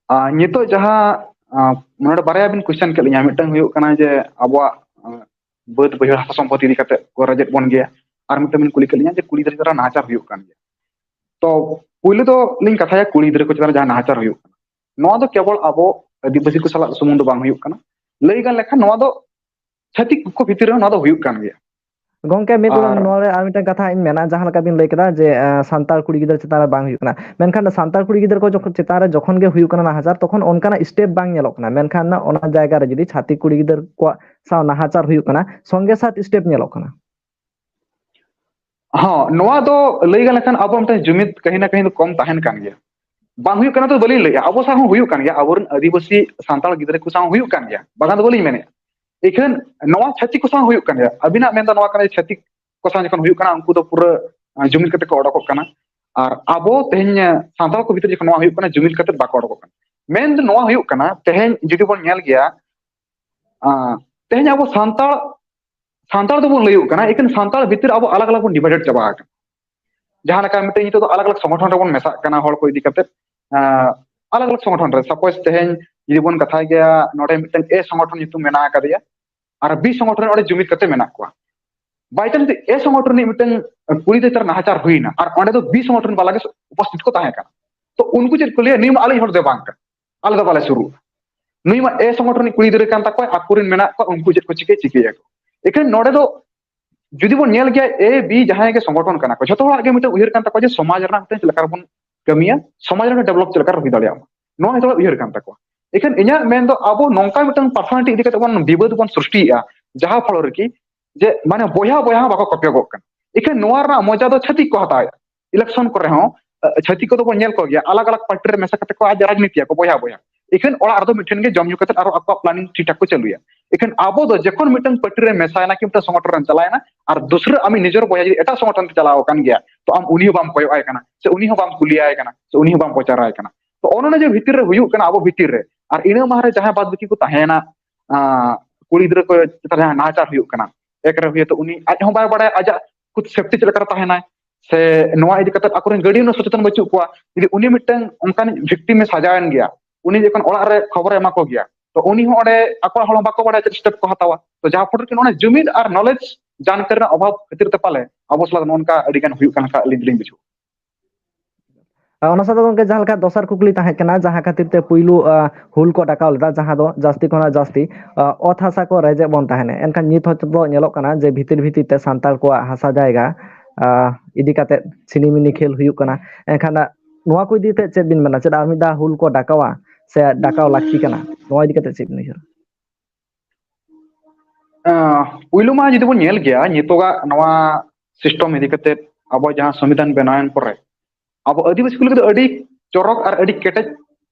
ᱟᱨ ᱱᱤᱛᱚᱜ ᱡᱟᱦᱟᱸ, ᱟᱸ, ᱱᱚᱰᱮ ᱵᱟᱨᱭᱟ ᱵᱤᱱ question ᱠᱮᱫ ᱞᱤᱧᱟ, ᱢᱤᱫᱴᱟᱝ ᱦᱩᱭᱩᱜ ᱠᱟᱱᱟ ᱡᱮ ᱟᱵᱚᱣᱟᱜ, ᱟᱸ, ᱵᱟᱹᱫᱽ ᱵᱟᱹᱭᱦᱟᱹᱲ ᱦᱟᱥᱟ ᱥᱚᱢᱯᱚᱛᱤ ᱤᱫᱤ ᱠᱟᱛᱮ ᱠᱚ ᱨᱮᱡᱮᱫ ᱵᱚᱱ ᱜᱮᱭᱟ, ᱟᱨ ᱢᱤᱫᱴᱟᱝ ᱵᱤᱱ ᱠᱩᱞᱤ ᱠᱮᱫ ᱞᱤᱧᱟ ᱡᱮ ᱠᱩᱲᱤ ᱜᱤᱫᱽᱨᱟᱹ ᱪᱮᱛᱟᱱ ᱨᱮ ᱱᱟᱦᱟᱪᱟᱨ ᱦᱩᱭᱩᱜ ᱠᱟᱱ ᱜᱮᱭᱟ᱾ ᱛᱚ ᱯᱩᱭᱞᱩ ᱫᱚ ᱞᱤᱧ ᱠᱟᱛᱷᱟᱭᱟ ᱠᱩᱲᱤ ᱜᱤᱫᱽᱨᱟᱹ ᱠᱚ ᱪᱮᱛᱟᱱ ᱨᱮ ᱡᱟᱦᱟᱸ ᱱᱟᱦᱟᱪᱟᱨ ᱦᱩᱭᱩᱜ ᱠᱟᱱᱟ, ᱱᱚᱣᱟ ᱫᱚ ᱠᱮᱵᱚᱞ ᱟᱵᱚ ᱟᱹᱫᱤᱵᱟᱹᱥᱤ ᱠᱚ ᱥᱟᱞᱟᱜ ᱥᱩᱢᱩᱝ ᱫᱚ ᱵᱟᱝ ᱦᱩᱭᱩᱜ ᱠᱟᱱᱟ᱾ ᱞᱟᱹᱭ ᱜᱟᱱ ᱞᱮᱠᱷᱟᱱ ᱱᱚᱣᱟ ᱫᱚ ᱪᱷᱟᱹᱛᱤᱠ ᱠᱚ ᱵᱷᱤᱛᱤᱨ ᱨᱮᱦᱚᱸ ᱱᱚᱣᱟ ᱫᱚ ᱦᱩᱭᱩᱜ ᱠᱟᱱ ᱜᱮᱭᱟ᱾ ᱜᱚᱝᱠᱮ, ᱢᱤᱫ ᱟᱨ ᱱᱚᱣᱟ ᱨᱮ ᱟᱨ ᱢᱤᱫᱴᱟᱝ ᱠᱟᱛᱷᱟ ᱤᱧ ᱢᱮᱱᱟ, ᱡᱟᱦᱟᱸ ᱞᱮᱠᱟ ᱵᱤᱱ ᱞᱟᱹᱭ ᱠᱮᱫᱟ ᱡᱮ, ᱮᱸ, ᱥᱟᱱᱛᱟᱲ ᱠᱩᱲᱤ ᱜᱤᱫᱽᱨᱟᱹ ᱪᱮᱛᱟᱱ ᱨᱮ ᱵᱟᱝ ᱦᱩᱭᱩᱜ ᱠᱟᱱᱟ, ᱢᱮᱱᱠᱷᱟᱱ ᱥᱟᱱᱛᱟᱲ ᱠᱩᱲᱤ ᱜᱤᱫᱽᱨᱟᱹ ᱠᱚ ᱡᱚᱠᱷᱚᱱ ᱪᱮᱛᱟᱱ ᱨᱮ ᱡᱚᱠᱷᱚᱱ ᱜᱮ ᱦᱩᱭᱩᱜ ᱠᱟᱱᱟ ᱱᱟᱦᱟᱪᱟᱨ, ᱛᱚᱠᱷᱚᱱ ᱚᱱᱠᱟᱱᱟᱜ step ᱵᱟᱝ ᱧᱮᱞᱚᱜ ᱠᱟᱱᱟ, ᱢᱮᱱᱠᱷᱟᱱ ᱚᱱᱟ ᱡᱟᱭᱜᱟ ᱨᱮ ᱡᱩᱫᱤ ᱪᱷᱟᱹᱛᱤᱠ ᱠᱩᱲᱤ ᱜᱤᱫᱽᱨᱟᱹ ᱠᱚᱣᱟᱜ ᱥᱟᱶ ᱱᱟᱦᱟᱪᱟᱨ ᱦᱩᱭᱩᱜ ᱠᱟᱱᱟ, ᱥᱚᱸᱜᱮ ᱥᱟᱛ step ᱧᱮᱞᱚᱜ ᱠᱟᱱᱟ᱾ ᱦᱚᱸ, ᱱᱚᱣᱟ ᱫᱚ ᱞᱟᱹᱭ ᱜᱟᱱ ᱞᱮᱠᱷᱟᱱ ᱟᱵᱚ ᱢᱤᱫᱴᱟᱝ ᱡᱩᱢᱤᱫ ᱠᱟᱹᱦᱤ ᱱᱟ ᱠᱟᱹᱦᱤ ᱫᱚ ᱠᱚᱢ ᱛᱟᱦᱮᱱ ᱠᱟᱱ ᱜᱮᱭᱟ᱾ ᱵᱟᱝ ᱦᱩᱭᱩᱜ ᱠᱟᱱᱟ ᱫᱚ ᱵᱟᱹᱞᱤᱧ ᱞᱟᱹᱭᱟ, ᱟᱵᱚ ᱥᱟᱶ ᱦᱚᱸ ᱦᱩᱭᱩᱜ ᱠᱟᱱ ᱜᱮᱭᱟ, ᱟᱵᱚᱨᱮᱱ ᱟᱹᱫᱤᱵᱟᱹᱥᱤ ᱥᱟᱱᱛᱟᱲ ᱜᱤᱫᱽᱨᱟᱹ ᱠᱚ ᱥᱟᱶ ᱦᱚᱸ ᱦᱩᱭᱩᱜ ᱠᱟᱱ ᱜᱮᱭᱟ, ᱵᱟᱝᱟ ᱫᱚ ᱵᱟᱹᱞᱤᱧ ᱢᱮᱱᱮᱫᱼᱟ᱾ ᱤᱠᱷᱟᱹᱱ ᱱᱚᱣᱟ ᱪᱷᱟᱹᱛᱤᱠ ᱠᱚ ᱥᱟᱶ ᱦᱩᱭᱩᱜ ᱠᱟᱱ ᱜᱮᱭᱟ᱾ ᱟᱹᱵᱤᱱᱟᱜ ᱢᱮᱱ ᱫᱚ ᱱᱚᱣᱟ ᱠᱟᱱᱟ ᱡᱮ ᱪᱷᱟᱹᱛᱤᱠ ᱠᱚ ᱥᱟᱶ ᱡᱚᱠᱷᱚᱱ ᱦᱩᱭᱩᱜ ᱠᱟᱱᱟ, ᱩᱱᱠᱩ ᱫᱚ ᱯᱩᱨᱟᱹ, ᱟᱸ, ᱡᱩᱢᱤᱫ ᱠᱟᱛᱮ ᱠᱚ ᱚᱰᱚᱠᱚᱜ ᱠᱟᱱᱟ᱾ ᱟᱨ ᱟᱵᱚ ᱛᱮᱦᱮᱧ, ᱟᱸ, ᱥᱟᱱᱛᱟᱲ ᱠᱚ ᱵᱷᱤᱛᱨᱤ ᱡᱚᱠᱷᱚᱱ ᱱᱚᱣᱟ ᱦᱩᱭᱩᱜ ᱠᱟᱱᱟ, ᱡᱩᱢᱤᱫ ᱠᱟᱛᱮ ᱵᱟᱠᱚ ᱚᱰᱚᱠᱚᱜ ᱠᱟᱱᱟ᱾ ᱢᱮᱱ ᱫᱚ ᱱᱚᱣᱟ ᱦᱩᱭᱩᱜ ᱠᱟᱱᱟ, ᱛᱮᱦᱮᱧ ᱡᱩᱫᱤ ᱵᱚᱱ ᱧᱮᱞ ᱜᱮᱭᱟ, ᱟᱸ, ᱛᱮᱦᱮᱧ ᱟᱵᱚ ᱥᱟᱱᱛᱟᱲ ᱥᱟᱱᱛᱟᱲ ᱫᱚᱵᱚᱱ ᱞᱟᱹᱭᱚᱜ ᱠᱟᱱᱟ, ᱮᱠᱮᱱ ᱥᱟᱱᱛᱟᱲ ᱵᱷᱤᱛᱤᱨ ᱟᱵᱚ ᱟᱞᱟᱜᱽ ᱟᱞᱟᱜᱽ ᱵᱚᱱ ᱰᱤᱵᱷᱟᱭᱰᱮᱰ ᱪᱟᱵᱟ ᱟᱠᱟᱱᱟ᱾ ᱡᱟᱦᱟᱸ ᱞᱮᱠᱟ ᱢᱤᱫᱴᱮᱱ ᱱᱤᱛᱚᱜ ᱫᱚ ᱟᱞᱟᱜᱽ ᱟᱞᱟᱜᱽ ᱥᱚᱝᱜᱚᱴᱷᱚᱱ ᱨᱮᱵᱚᱱ ᱢᱮᱥᱟᱜ ᱠᱟᱱᱟ, ᱦᱚᱲ ᱠᱚ ᱤᱫᱤ ᱠᱟᱛᱮ ᱟᱞᱟᱜᱽ ᱟᱞᱟᱜᱽ ᱥᱚᱝᱜᱚᱴᱷᱚᱱ ᱨᱮ᱾ ᱥᱟᱯᱳᱡ ᱛᱮᱦᱮᱧ ᱡᱩᱫᱤ ᱵᱚᱱ ᱠᱟᱛᱷᱟᱭ ᱜᱮᱭᱟ, ᱱᱚᱰᱮ ᱢᱤᱫᱴᱮᱱ ᱮ ᱥᱚᱝᱜᱚᱴᱷᱚᱱ ᱧᱩᱛᱩᱢ ᱢᱮᱱᱟᱜ ᱟᱠᱟᱫᱮᱭᱟ, ᱟᱨ ᱵᱤ ᱥᱚᱝᱜᱚᱴᱷᱚᱱ ᱨᱮ ᱚᱸᱰᱮ ᱡᱩᱢᱤᱫ ᱠᱟᱛᱮ ᱢᱮᱱᱟᱜ ᱠᱚᱣᱟ᱾ ᱵᱟᱭᱪᱟᱱᱥ ᱡᱩᱫᱤ ᱮ ᱥᱚᱝᱜᱚᱴᱷᱚᱱ ᱨᱤᱱᱤᱡ ᱢᱤᱫᱴᱮᱱ ᱠᱩᱲᱤ ᱜᱤᱫᱽᱨᱟᱹ ᱪᱮᱛᱟᱱ ᱱᱟᱦᱟᱪᱟᱨ ᱦᱩᱭᱱᱟ ᱟᱨ ᱚᱸᱰᱮ ᱫᱚ ᱵᱤ ᱥᱚᱝᱜᱚᱴᱷᱚᱱ ᱵᱟᱞᱟ ᱜᱮ ᱩᱯᱚᱥᱛᱷᱤᱛ ᱠᱚ ᱛᱟᱦᱮᱸ ᱠᱟᱱᱟ, ᱛᱚ ᱩᱱᱠᱩ ᱪᱮᱫ ᱠᱚ ᱞᱟᱹᱭᱟ, "ᱱᱩᱭ ᱢᱟ ᱟᱞᱮᱭᱤᱡ ᱦᱚᱲ ᱫᱚ ᱵᱟᱝ ᱠᱟᱱᱟ, ᱟᱞᱮ ᱫᱚ ᱵᱟᱞᱮ ᱥᱩᱨᱩᱜᱼᱟ, ᱱᱩᱭ ᱢᱟ ᱮ ᱥᱚᱝᱜᱚᱴᱷᱚᱱ ᱨᱤᱱᱤᱡ ᱠᱩᱲᱤ ᱜᱤᱫᱽᱨᱟᱹ ᱠᱟᱱ ᱛᱟᱠᱚᱣᱟ, ᱟᱠᱚᱨᱮᱱ ᱢᱮᱱᱟᱜ ᱠᱚᱣᱟ, ᱩᱱᱠᱩ ᱪᱮᱫ ᱠᱚ ᱪᱤᱠᱟᱹᱭ ᱪᱤᱠᱟᱹᱭᱟᱠᱚ?" ᱮᱠᱷᱟᱱ ᱱᱚᱰᱮ ᱫᱚ ᱡᱩᱫᱤ ᱵᱚᱱ ᱧᱮᱞ ᱜᱮᱭᱟ, ᱮ ᱵᱤ ᱡᱟᱦᱟᱸᱭ ᱜᱮ ᱥᱚᱝᱜᱚᱴᱷᱚᱱ ᱠᱟᱱᱟ ᱠᱚ, ᱡᱷᱚᱛᱚ ᱦᱚᱲᱟᱜ ᱜᱮ ᱢᱤᱫᱴᱮᱱ ᱩᱭᱦᱟᱹᱨ ᱠᱟᱱ ᱛᱟᱠᱚᱣᱟ ᱡᱮ ᱥᱚᱢᱟᱡᱽ ᱨᱮᱱᱟᱜ ᱢᱤᱫᱴᱮᱱ ᱪᱮᱫ ᱞᱮᱠᱟ ᱨᱮᱵᱚᱱ ᱠᱟᱹᱢᱤᱭᱟ, ᱥᱚᱢᱟᱡᱽ ᱨᱮ ᱰᱮᱵᱷᱞᱚᱯ ᱪᱮᱫ ᱞᱮᱠᱟ ᱨᱮ ᱦᱩᱭ ᱫᱟᱲᱮᱭᱟᱜ ᱢᱟ, ᱱᱚᱣᱟ ᱡᱷᱚᱛᱚ ᱦᱚᱲᱟᱜ ᱩᱭᱦᱟᱹᱨ ᱠᱟᱱ ᱛᱟᱠᱚᱣᱟ᱾ ᱮᱠᱷᱟᱱ ᱤᱧᱟᱹᱜ ᱢᱮᱱ ᱫᱚ ᱟᱵᱚ ᱱᱚᱝᱠᱟ ᱢᱤᱫᱴᱟᱝ ᱯᱟᱨᱥᱚᱱᱟᱞᱤᱴᱤ ᱤᱫᱤ ᱠᱟᱛᱮ ᱵᱚᱱ ᱵᱤᱵᱟᱹᱫ ᱵᱚᱱ ᱥᱨᱤᱥᱴᱤᱭᱮᱫᱼᱟ, ᱡᱟᱦᱟᱸ ᱯᱷᱚᱞᱚ ᱨᱮᱠᱤ ᱡᱮ ᱢᱟᱱᱮ ᱵᱚᱭᱦᱟ ᱵᱚᱭᱦᱟ ᱵᱟᱠᱚ ᱠᱚᱯᱭᱚᱜᱚᱜ ᱠᱟᱱᱟ᱾ ᱮᱠᱷᱟᱱ ᱱᱚᱣᱟ ᱨᱮᱱᱟᱜ ᱢᱚᱡᱟ ᱫᱚ ᱪᱷᱟᱹᱛᱤᱠ ᱠᱚ ᱦᱟᱛᱟᱣᱮᱫᱼᱟ᱾ ᱤᱞᱮᱠᱥᱚᱱ ᱠᱚᱨᱮ ᱦᱚᱸ ᱪᱷᱟᱹᱛᱤᱠ ᱠᱚᱫᱚ ᱵᱚᱱ ᱧᱮᱞ ᱠᱚᱜᱮᱭᱟ, ᱟᱞᱟᱜᱽ ᱟᱞᱟᱜᱽ ᱯᱟᱨᱴᱤ ᱨᱮ ᱢᱮᱥᱟ ᱠᱟᱛᱮ ᱠᱚ ᱟᱡ ᱨᱟᱡᱽᱱᱤᱛᱤᱭᱟ ᱠᱚ ᱵᱚᱭᱦᱟ ᱵᱚᱭᱦᱟ᱾ ᱮᱠᱷᱟᱱ ᱚᱲᱟᱜ ᱨᱮᱫᱚ ᱢᱤᱫᱴᱷᱮᱱ ᱜᱮ ᱡᱚᱢ ᱧᱩ ᱠᱟᱛᱮ ᱟᱨᱚ ᱟᱠᱚᱣᱟᱜ ᱯᱞᱟᱱᱤᱝ ᱴᱷᱤᱠ ᱴᱷᱟᱠ ᱠᱚ ᱪᱟᱹᱞᱩᱭᱟ᱾ ᱮᱠᱷᱟᱱ ᱟᱵᱚ ᱫᱚ ᱡᱚᱠᱷᱚᱱ ᱢᱤᱫᱴᱟᱝ ᱯᱟᱨᱴᱤ ᱨᱮ ᱢᱮᱥᱟᱭᱮᱱᱟ ᱠᱤ ᱢᱤᱫᱴᱟᱝ ᱥᱚᱝᱜᱚᱴᱷᱚᱱ ᱨᱮᱢ ᱪᱟᱞᱟᱣᱮᱱᱟ, ᱟᱨ ᱫᱩᱥᱨᱟᱹ ᱟᱢᱤᱡ ᱱᱤᱡᱮᱨ ᱵᱚᱭᱦᱟ ᱡᱩᱫᱤ ᱮᱴᱟᱜ ᱥᱚᱝᱜᱚᱴᱷᱚᱱ ᱛᱮ ᱪᱟᱞᱟᱣ ᱟᱠᱟᱱ ᱜᱮᱭᱟ, ᱛᱚ ᱟᱢ ᱩᱱᱤ ᱦᱚᱸ ᱵᱟᱢ ᱠᱚᱭᱚᱜ ᱟᱭ ᱠᱟᱱᱟ, ᱥᱮ ᱩᱱᱤ ᱦᱚᱸ ᱵᱟᱢ ᱯᱨᱚᱪᱟᱨᱟᱭ ᱠᱟᱱᱟ᱾ ᱛᱚ ᱚᱱᱮ ᱚᱱᱟ ᱡᱮ ᱵᱷᱤᱛᱤᱨ ᱨᱮ ᱦᱩᱭᱩᱜ ᱠᱟᱱᱟ ᱟᱵᱚ ᱵᱷᱤᱛᱤᱨ ᱨᱮ, ᱟᱨ ᱤᱱᱟᱹ ᱢᱟᱦᱟ ᱨᱮ ᱡᱟᱦᱟᱸᱭ ᱵᱟᱫ ᱵᱟᱹᱠᱤ ᱠᱚ ᱛᱟᱦᱮᱸᱭᱮᱱᱟ, ᱟᱸ, ᱠᱩᱲᱤ ᱜᱤᱫᱽᱨᱟᱹ ᱠᱚ ᱪᱮᱛᱟᱱ ᱨᱮ ᱡᱟᱦᱟᱸ ᱱᱟᱦᱟᱪᱟᱨ ᱦᱩᱭᱩᱜ ᱠᱟᱱᱟ, ᱮᱠ ᱨᱮ ᱦᱩᱭᱩᱜ ᱛᱚ ᱩᱱᱤ ᱟᱡ ᱦᱚᱸ ᱵᱟᱭ ᱵᱟᱲᱟᱭᱟ ᱟᱡᱟᱜ ᱠᱷᱩᱫ ᱥᱮᱯᱴᱤ ᱪᱮᱫ ᱞᱮᱠᱟ ᱨᱮ ᱛᱟᱦᱮᱱᱟᱭ, ᱥᱮ ᱱᱚᱣᱟ ᱤᱫᱤ ᱠᱟᱛᱮ ᱟᱠᱚᱨᱮᱱ ᱜᱟᱨᱰᱤᱭᱟᱱ ᱦᱚᱸ ᱥᱚᱪᱮᱛᱚᱱ ᱵᱟᱹᱪᱩᱜ ᱠᱚᱣᱟ᱾ ᱡᱩᱫᱤ ᱩᱱᱤ ᱢᱤᱫᱴᱟᱝ ᱚᱱᱠᱟᱱ ᱵᱷᱤᱠᱴᱤᱢ ᱮ ᱥᱟᱡᱟᱣᱮᱱ ᱜᱮᱭᱟ, ᱩᱱᱤ ᱡᱚᱠᱷᱚᱱ ᱚᱲᱟᱜ ᱨᱮ ᱠᱷᱚᱵᱚᱨᱮ ᱮᱢᱟ ᱠᱚ ᱜᱮᱭᱟ, ᱛᱚ ᱩᱱᱤ ᱦᱚᱸ ᱚᱸᱰᱮ ᱟᱠᱚᱣᱟᱜ ᱦᱚᱲ ᱦᱚᱸ ᱵᱟᱠᱚ ᱵᱟᱲᱟᱭᱟ ᱪᱮᱫ ᱥᱴᱮᱯ ᱠᱚ ᱦᱟᱛᱟᱣᱟ᱾ ᱛᱚ ᱡᱟᱦᱟᱸ ᱯᱷᱚᱞᱚ ᱨᱮ ᱚᱱᱟ ᱡᱩᱢᱤᱫ ᱟᱨ ᱱᱚᱞᱮᱡᱽ ᱡᱟᱱᱠᱟᱨᱤ ᱨᱮᱱᱟᱜ ᱚᱵᱷᱟᱵᱽ ᱠᱷᱟᱹᱛᱤᱨ ᱛᱮ ᱯᱟᱞᱮ ᱟᱵᱚ ᱥᱟᱞᱟᱜ ᱱᱚᱜᱼᱚ ᱱᱚᱝᱠᱟ ᱟᱹᱰᱤ ᱜᱟᱱ ᱦᱩᱭᱩᱜ ᱠᱟᱱ ᱞᱮᱠᱟ ᱟᱹᱞᱤᱧ ᱫᱚᱞᱤᱧ ᱵᱩᱡᱷᱟᱹᱣᱟ᱾ ᱟᱨ ᱚᱱᱟ ᱥᱟᱶᱛᱮ ᱜᱚᱝᱠᱮ, ᱡᱟᱦᱟᱸ ᱞᱮᱠᱟ ᱫᱚᱥᱟᱨ ᱠᱩᱠᱞᱤ ᱛᱟᱦᱮᱸ ᱠᱟᱱᱟ, ᱡᱟᱦᱟᱸ ᱠᱷᱟᱹᱛᱤᱨ ᱛᱮ ᱯᱩᱭᱞᱩ, ᱟ, ᱦᱩᱞ ᱠᱚ ᱰᱟᱠᱟᱣ ᱞᱮᱫᱟ, ᱡᱟᱦᱟᱸ ᱫᱚ ᱡᱟᱹᱥᱛᱤ ᱠᱷᱚᱱᱟᱜ ᱡᱟᱹᱥᱛᱤ, ᱟ, ᱚᱛ ᱦᱟᱥᱟ ᱠᱚ ᱨᱮᱡᱮᱫ ᱵᱚᱱ ᱛᱟᱦᱮᱱᱟ, ᱮᱱᱠᱷᱟᱱ ᱱᱤᱛ ᱦᱚᱸ ᱫᱚ ᱧᱮᱞᱚᱜ ᱠᱟᱱᱟ ᱡᱮ ᱵᱷᱤᱛᱤᱨ ᱵᱷᱤᱛᱤᱨ ᱛᱮ ᱥᱟᱱᱛᱟᱲ ᱠᱚᱣᱟᱜ ᱦᱟᱥᱟ ᱡᱟᱭᱜᱟ, ᱟ, ᱤᱫᱤ ᱠᱟᱛᱮ ᱪᱷᱤᱱᱤᱢᱤᱱᱤ ᱠᱷᱮᱞ ᱦᱩᱭᱩᱜ ᱠᱟᱱᱟ᱾ ᱮᱱᱠᱷᱟᱱ, ᱟ, ᱱᱚᱣᱟ ᱠᱚ ᱤᱫᱤ ᱠᱟᱛᱮ ᱪᱮᱫ ᱵᱤᱱ ᱢᱮᱱᱟ, ᱪᱮᱫ ᱟᱨ ᱢᱤᱫ ᱫᱷᱟᱣ ᱦᱩᱞ ᱠᱚ ᱰᱟᱠᱟᱣᱟ ᱥᱮ ᱰᱟᱠᱟᱣ ᱞᱟᱹᱠᱛᱤ ᱠᱟᱱᱟ, ᱱᱚᱣᱟ ᱤᱫᱤ ᱠᱟᱛᱮ ᱪᱮᱫ ᱵᱤᱱ ᱩᱭᱦᱟᱹᱨᱟ? ᱟᱸ, ᱯᱩᱭᱞᱩ ᱢᱟ ᱡᱩᱫᱤ ᱵᱚᱱ ᱧᱮᱞ ᱜᱮᱭᱟ, ᱱᱤᱛᱚᱜᱟᱜ ᱱᱚᱣᱟ ᱥᱤᱥᱴᱮᱢ ᱤᱫᱤ ᱠᱟᱛᱮ ᱟᱵᱚ ᱡᱟᱦᱟᱸ ᱥᱚᱝᱵᱤᱫᱷᱟᱱ ᱵᱮᱱᱟᱣᱮᱱ ᱯᱚᱨᱮ ᱟᱵᱚ ᱟᱹᱫᱤᱵᱟᱹᱥᱤ ᱠᱚ ᱞᱟᱹᱜᱤᱫ ᱫᱚ ᱟᱹᱰᱤ ᱪᱚᱨᱚᱠ ᱟᱨ ᱟᱹᱰᱤ ᱠᱮᱴᱮᱡ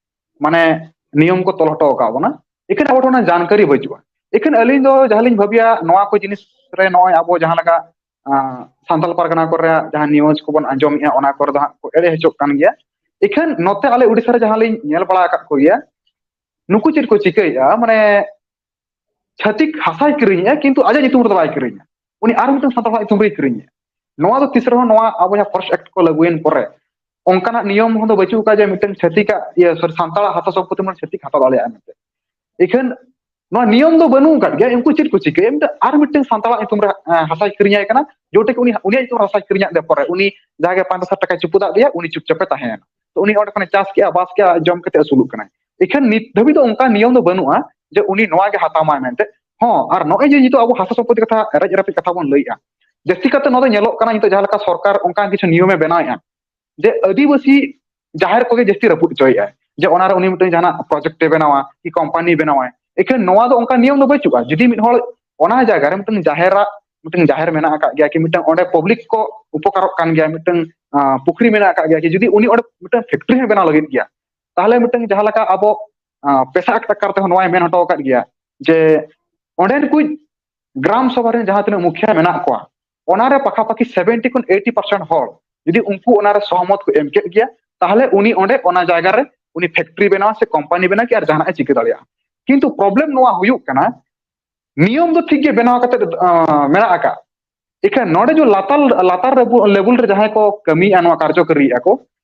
ᱢᱟᱱᱮ ᱱᱤᱭᱚᱢ ᱠᱚ ᱛᱚᱞ ᱦᱚᱴᱚ ᱟᱠᱟᱫ ᱵᱚᱱᱟ᱾ ᱮᱠᱷᱟᱱ ᱟᱵᱚ ᱴᱷᱮᱱ ᱚᱱᱟ ᱡᱟᱱᱠᱟᱨᱤ ᱵᱟᱹᱪᱩᱜᱼᱟ᱾ ᱮᱠᱷᱟᱱ ᱟᱹᱞᱤᱧ ᱫᱚ ᱡᱟᱦᱟᱸ ᱞᱤᱧ ᱵᱷᱟᱹᱵᱤᱭᱟ, ᱱᱚᱣᱟ ᱠᱚ ᱡᱤᱱᱤᱥ ᱨᱮ ᱱᱚᱜᱼᱚᱭ ᱟᱵᱚ ᱡᱟᱦᱟᱸ ᱞᱮᱠᱟ, ᱟᱸ, ᱥᱟᱱᱛᱟᱲ ᱯᱟᱨᱜᱟᱱᱟ ᱠᱚᱨᱮ ᱡᱟᱦᱟᱸ ᱱᱤᱭᱩᱡᱽ ᱠᱚᱵᱚᱱ ᱟᱸᱡᱚᱢᱮᱫᱼᱟ, ᱚᱱᱟ ᱠᱚᱨᱮ ᱫᱚ ᱦᱟᱸᱜ ᱠᱚ ᱮᱲᱮ ᱦᱚᱪᱚᱜ ᱠᱟᱱ ᱜᱮᱭᱟ᱾ ᱮᱠᱷᱟᱱ ᱱᱚᱛᱮ ᱟᱞᱮ ᱩᱰᱤᱥᱟ ᱨᱮ ᱡᱟᱦᱟᱸ ᱞᱤᱧ ᱧᱮᱞ ᱵᱟᱲᱟ ᱟᱠᱟᱫ ᱠᱚᱜᱮᱭᱟ, ᱱᱩᱠᱩ ᱪᱮᱫ ᱠᱚ ᱪᱤᱠᱟᱹᱭᱮᱫᱼᱟ, ᱢᱟᱱᱮ ᱪᱷᱟᱹᱛᱤᱠ ᱦᱟᱥᱟᱭ ᱠᱤᱨᱤᱧᱮᱜᱼᱟ, ᱠᱤᱱᱛᱩ ᱟᱡᱟᱜ ᱧᱩᱛᱩᱢ ᱨᱮᱫᱚ ᱵᱟᱭ ᱠᱤᱨᱤᱧᱟ, ᱩᱱᱤ ᱟᱨ ᱢᱤᱫᱴᱟᱝ ᱥᱟᱱᱛᱟᱲ ᱦᱚᱲᱟᱜ ᱧᱩᱛᱩᱢ ᱨᱮᱭ ᱠᱤᱨᱤᱧᱮᱜᱼᱟ᱾ ᱱᱚᱣᱟ ᱫᱚ ᱛᱤᱥ ᱨᱮᱦᱚᱸ, ᱱᱚᱣᱟ ᱟᱵᱚ ᱡᱟᱦᱟᱸ ᱯᱷᱚᱨᱮᱥᱴ ᱮᱠᱴ ᱠᱚ ᱞᱟᱹᱜᱩᱭᱮᱱ ᱯᱚᱨᱮ, ᱚᱱᱠᱟᱱᱟᱜ ᱱᱤᱭᱚᱢ ᱦᱚᱸ ᱫᱚ ᱵᱟᱹᱪᱩᱜ ᱟᱠᱟᱫ ᱡᱮ ᱢᱤᱫᱴᱟᱝ ᱪᱷᱟᱹᱛᱤᱠᱟᱜ, ᱤᱭᱟᱹ, ᱥᱚᱨᱤ, ᱥᱟᱱᱛᱟᱲᱟᱜ ᱦᱟᱥᱟ ᱥᱚᱢᱯᱚᱛᱤ ᱢᱤᱫᱴᱟᱝ ᱪᱷᱟᱹᱛᱤᱠ ᱦᱟᱛᱟᱣ ᱫᱟᱲᱮᱭᱟᱜᱼᱟ ᱢᱮᱱᱛᱮ᱾ ᱤᱠᱷᱟᱹᱱ ᱱᱚᱣᱟ ᱱᱤᱭᱚᱢ ᱫᱚ ᱵᱟᱹᱱᱩᱜ ᱟᱠᱟᱫ ᱜᱮᱭᱟ᱾ ᱩᱱᱠᱩ ᱪᱮᱫ ᱠᱚ ᱪᱤᱠᱟᱹᱭᱟ? ᱢᱤᱫᱴᱟᱝ ᱟᱨ ᱢᱤᱫᱴᱟᱝ ᱥᱟᱱᱛᱟᱲᱟᱜ ᱧᱩᱛᱩᱢ ᱨᱮ, ᱮ, ᱦᱟᱥᱟᱭ ᱠᱤᱨᱤᱧᱟᱭ ᱠᱟᱱᱟ, ᱡᱮᱴᱟ ᱩᱱᱤ, ᱩᱱᱤᱭᱟᱜ ᱧᱩᱛᱩᱢ ᱨᱮ ᱦᱟᱥᱟᱭ ᱠᱤᱨᱤᱧᱟᱜ ᱫᱮ ᱯᱚᱨᱮ, ᱩᱱᱤ ᱡᱟᱦᱟᱸ ᱜᱮ ᱯᱟᱸᱪ ᱫᱚᱥ ᱦᱟᱡᱟᱨ ᱴᱟᱠᱟᱭ ᱪᱩᱯᱩᱫᱟᱜ ᱫᱮᱭᱟ, ᱩᱱᱤ ᱪᱩᱯᱪᱟᱯᱮ ᱛᱟᱦᱮᱸᱭᱮᱱᱟ᱾ ᱛᱚ ᱩᱱᱤ ᱚᱸᱰᱮ ᱠᱷᱚᱱᱮ ᱪᱟᱥ ᱠᱮᱜᱼᱟ, ᱵᱟᱥ ᱠᱮᱜᱼᱟ, ᱡᱚᱢ ᱠᱟᱛᱮ ᱟᱹᱥᱩᱞᱚᱜ ᱠᱟᱱᱟᱭ᱾ ᱤᱠᱷᱟᱹᱱ ᱱᱤᱛ ᱫᱷᱟᱹᱵᱤᱡ ᱫᱚ ᱚᱱᱠᱟ ᱱᱤᱭᱚᱢ ᱫᱚ ᱵᱟᱹᱱᱩᱜᱼᱟ ᱡᱮ ᱩᱱᱤ ᱱᱚᱣᱟ ᱜᱮ ᱦᱟᱛᱟᱣ ᱢᱟᱭ ᱢᱮᱱᱛᱮ᱾ ᱦᱚᱸ, ᱟᱨ ᱱᱚᱜᱼᱚᱭ ᱡᱮ ᱱᱤᱛᱚᱜ ᱟᱵᱚ ᱦᱟᱥᱟ ᱥᱚᱢᱯᱚᱛᱤ ᱠᱟᱛᱷᱟ, ᱨᱮᱡ ᱨᱟᱯᱤᱫ ᱠᱟᱛᱷᱟ ᱵᱚᱱ ᱞᱟᱹᱭᱮᱜᱼᱟ, ᱡᱟᱹᱥᱛᱤ ᱠᱟᱛᱮ ᱱᱚᱣᱟ ᱫᱚ ᱧᱮᱞᱚᱜ ᱠᱟᱱᱟ, ᱱᱤᱛᱚᱜ ᱡᱟᱦᱟᱸ ᱞᱮᱠᱟ ᱥᱚᱨᱠᱟᱨ ᱚᱱᱠᱟᱱ ᱠᱤᱪᱷᱩ ᱱᱤᱭᱚᱢᱮ ᱵᱮᱱᱟᱣᱮᱜᱼᱟ ᱡᱮ ᱟᱹᱫᱤᱵᱟᱹᱥᱤ ᱡᱟᱦᱮᱨ ᱠᱚᱜᱮ ᱡᱟᱹᱥᱛᱤ ᱨᱟᱹᱯᱩᱫ ᱦᱚᱪᱚᱭᱮᱜᱼᱟᱭ, ᱡᱮ ᱚᱱᱟᱨᱮ ᱩᱱᱤ ᱢᱤᱫᱴᱟᱝ ᱡᱟᱦᱟᱱᱟᱜ ᱯᱨᱚᱡᱮᱠᱴ ᱮ ᱵᱮᱱᱟᱣᱟ ᱠᱤ ᱠᱳᱢᱯᱟᱱᱤ ᱵᱮᱱᱟᱣᱟᱭ᱾ ᱮᱠᱷᱟᱱ ᱱᱚᱣᱟ ᱫᱚ ᱚᱱᱠᱟ ᱱᱤᱭᱚᱢ ᱫᱚ ᱵᱟᱹᱪᱩᱜᱼᱟ᱾ ᱡᱩᱫᱤ ᱢᱤᱫ ᱦᱚᱲ ᱚᱱᱟ ᱡᱟᱭᱜᱟ ᱨᱮ ᱢᱤᱫᱴᱟᱝ ᱡᱟᱦᱮᱨᱟᱜ, ᱢᱤᱫᱴᱟᱝ ᱡᱟᱦᱮᱨ ᱢᱮᱱᱟᱜ ᱟᱠᱟᱫ ᱜᱮᱭᱟ, ᱠᱤ ᱢᱤᱫᱴᱟᱝ ᱚᱸᱰᱮ ᱯᱟᱵᱽᱞᱤᱠ ᱠᱚ ᱩᱯᱚᱠᱟᱨᱚᱜ ᱠᱟᱱ ᱜᱮᱭᱟ, ᱢᱤᱫᱴᱟᱝ, ᱟᱸ, ᱯᱩᱠᱷᱨᱤ ᱢᱮᱱᱟᱜ ᱟᱠᱟᱫ ᱜᱮᱭᱟ, ᱠᱤ ᱡᱩᱫᱤ ᱩᱱᱤ ᱚᱸᱰᱮ ᱢᱤᱫᱴᱟᱝ ᱯᱷᱮᱠᱴᱨᱤ ᱦᱚᱸ ᱵᱮᱱᱟᱣ ᱞᱟᱹᱜᱤᱫ ᱜᱮᱭᱟ, ᱛᱟᱦᱚᱞᱮ ᱢᱤᱫᱴᱟᱝ ᱡᱟᱦᱟᱸ ᱞᱮᱠᱟ ᱟᱵᱚ, ᱟᱸ, ᱯᱮᱥᱟ ᱮᱠᱴ ᱟᱠᱟᱨ ᱛᱮᱦᱚᱸ ᱱᱚᱣᱟᱭ ᱢᱮᱱ ᱦᱚᱴᱚ ᱟᱠᱟᱫ ᱜᱮᱭᱟ ᱡᱮ ᱚᱸᱰᱮᱱ ᱠᱩᱡ ᱜᱨᱟᱢ ᱥᱚᱵᱷᱟ ᱨᱮᱱ ᱡᱟᱦᱟᱸ ᱛᱤᱱᱟᱹᱜ ᱢᱩᱠᱷᱤᱭᱟᱹ ᱢᱮᱱᱟᱜ ᱠᱚᱣᱟ, ᱚᱱᱟᱨᱮ ᱯᱟᱠᱷᱟᱯᱟᱠᱷᱤ ᱥᱮᱵᱷᱮᱱᱴᱤ ᱠᱷᱚᱱ ᱮᱭᱤᱴᱤ ᱯᱟᱨᱥᱮᱱᱴ ᱦᱚᱲ ᱡᱩᱫᱤ ᱩᱱᱠᱩ ᱚᱱᱟᱨᱮ ᱥᱚᱦᱚᱢᱚᱛ ᱠᱚ ᱮᱢ ᱠᱮᱫ ᱜᱮᱭᱟ, ᱛᱟᱦᱚᱞᱮ ᱩᱱᱤ ᱚᱸᱰᱮ ᱚᱱᱟ ᱡᱟᱭᱜᱟ ᱨᱮ ᱩᱱᱤ ᱯᱷᱮᱠᱴᱨᱤ ᱵᱮᱱᱟᱣᱟ ᱥᱮ ᱠᱳᱢᱯᱟᱱᱤ ᱵᱮᱱᱟᱣᱟ ᱠᱤ ᱟᱨ ᱡᱟᱦᱟᱱᱟᱜ ᱮ ᱪᱤᱠᱟᱹ ᱫᱟᱲᱮᱭᱟᱜᱼᱟ᱾ ᱠᱤᱱᱛᱩ ᱯᱨᱚᱵᱞᱮᱢ ᱱᱚᱣᱟ ᱦᱩᱭᱩᱜ ᱠᱟᱱᱟ, ᱱᱤᱭᱚᱢ ᱫᱚ ᱴᱷᱤᱠ ᱜᱮ ᱵᱮᱱᱟᱣ ᱠᱟᱛᱮ, ᱟᱸ, ᱢᱮᱱᱟᱜ ᱟᱠᱟᱫ, ᱮᱠᱷᱟᱱ ᱱᱚᱰᱮ ᱡᱮ ᱞᱟᱛᱟᱨ, ᱞᱟᱛᱟᱨ ᱞᱮᱵᱩᱞ ᱨᱮ ᱡᱟᱦᱟᱸᱭ ᱠᱚ ᱠᱟᱹᱢᱤᱭᱮᱫᱼᱟ, ᱱᱚᱣᱟ ᱠᱟᱨᱡᱚᱠᱟᱨᱤᱭᱮᱫᱼᱟ ᱠᱚ,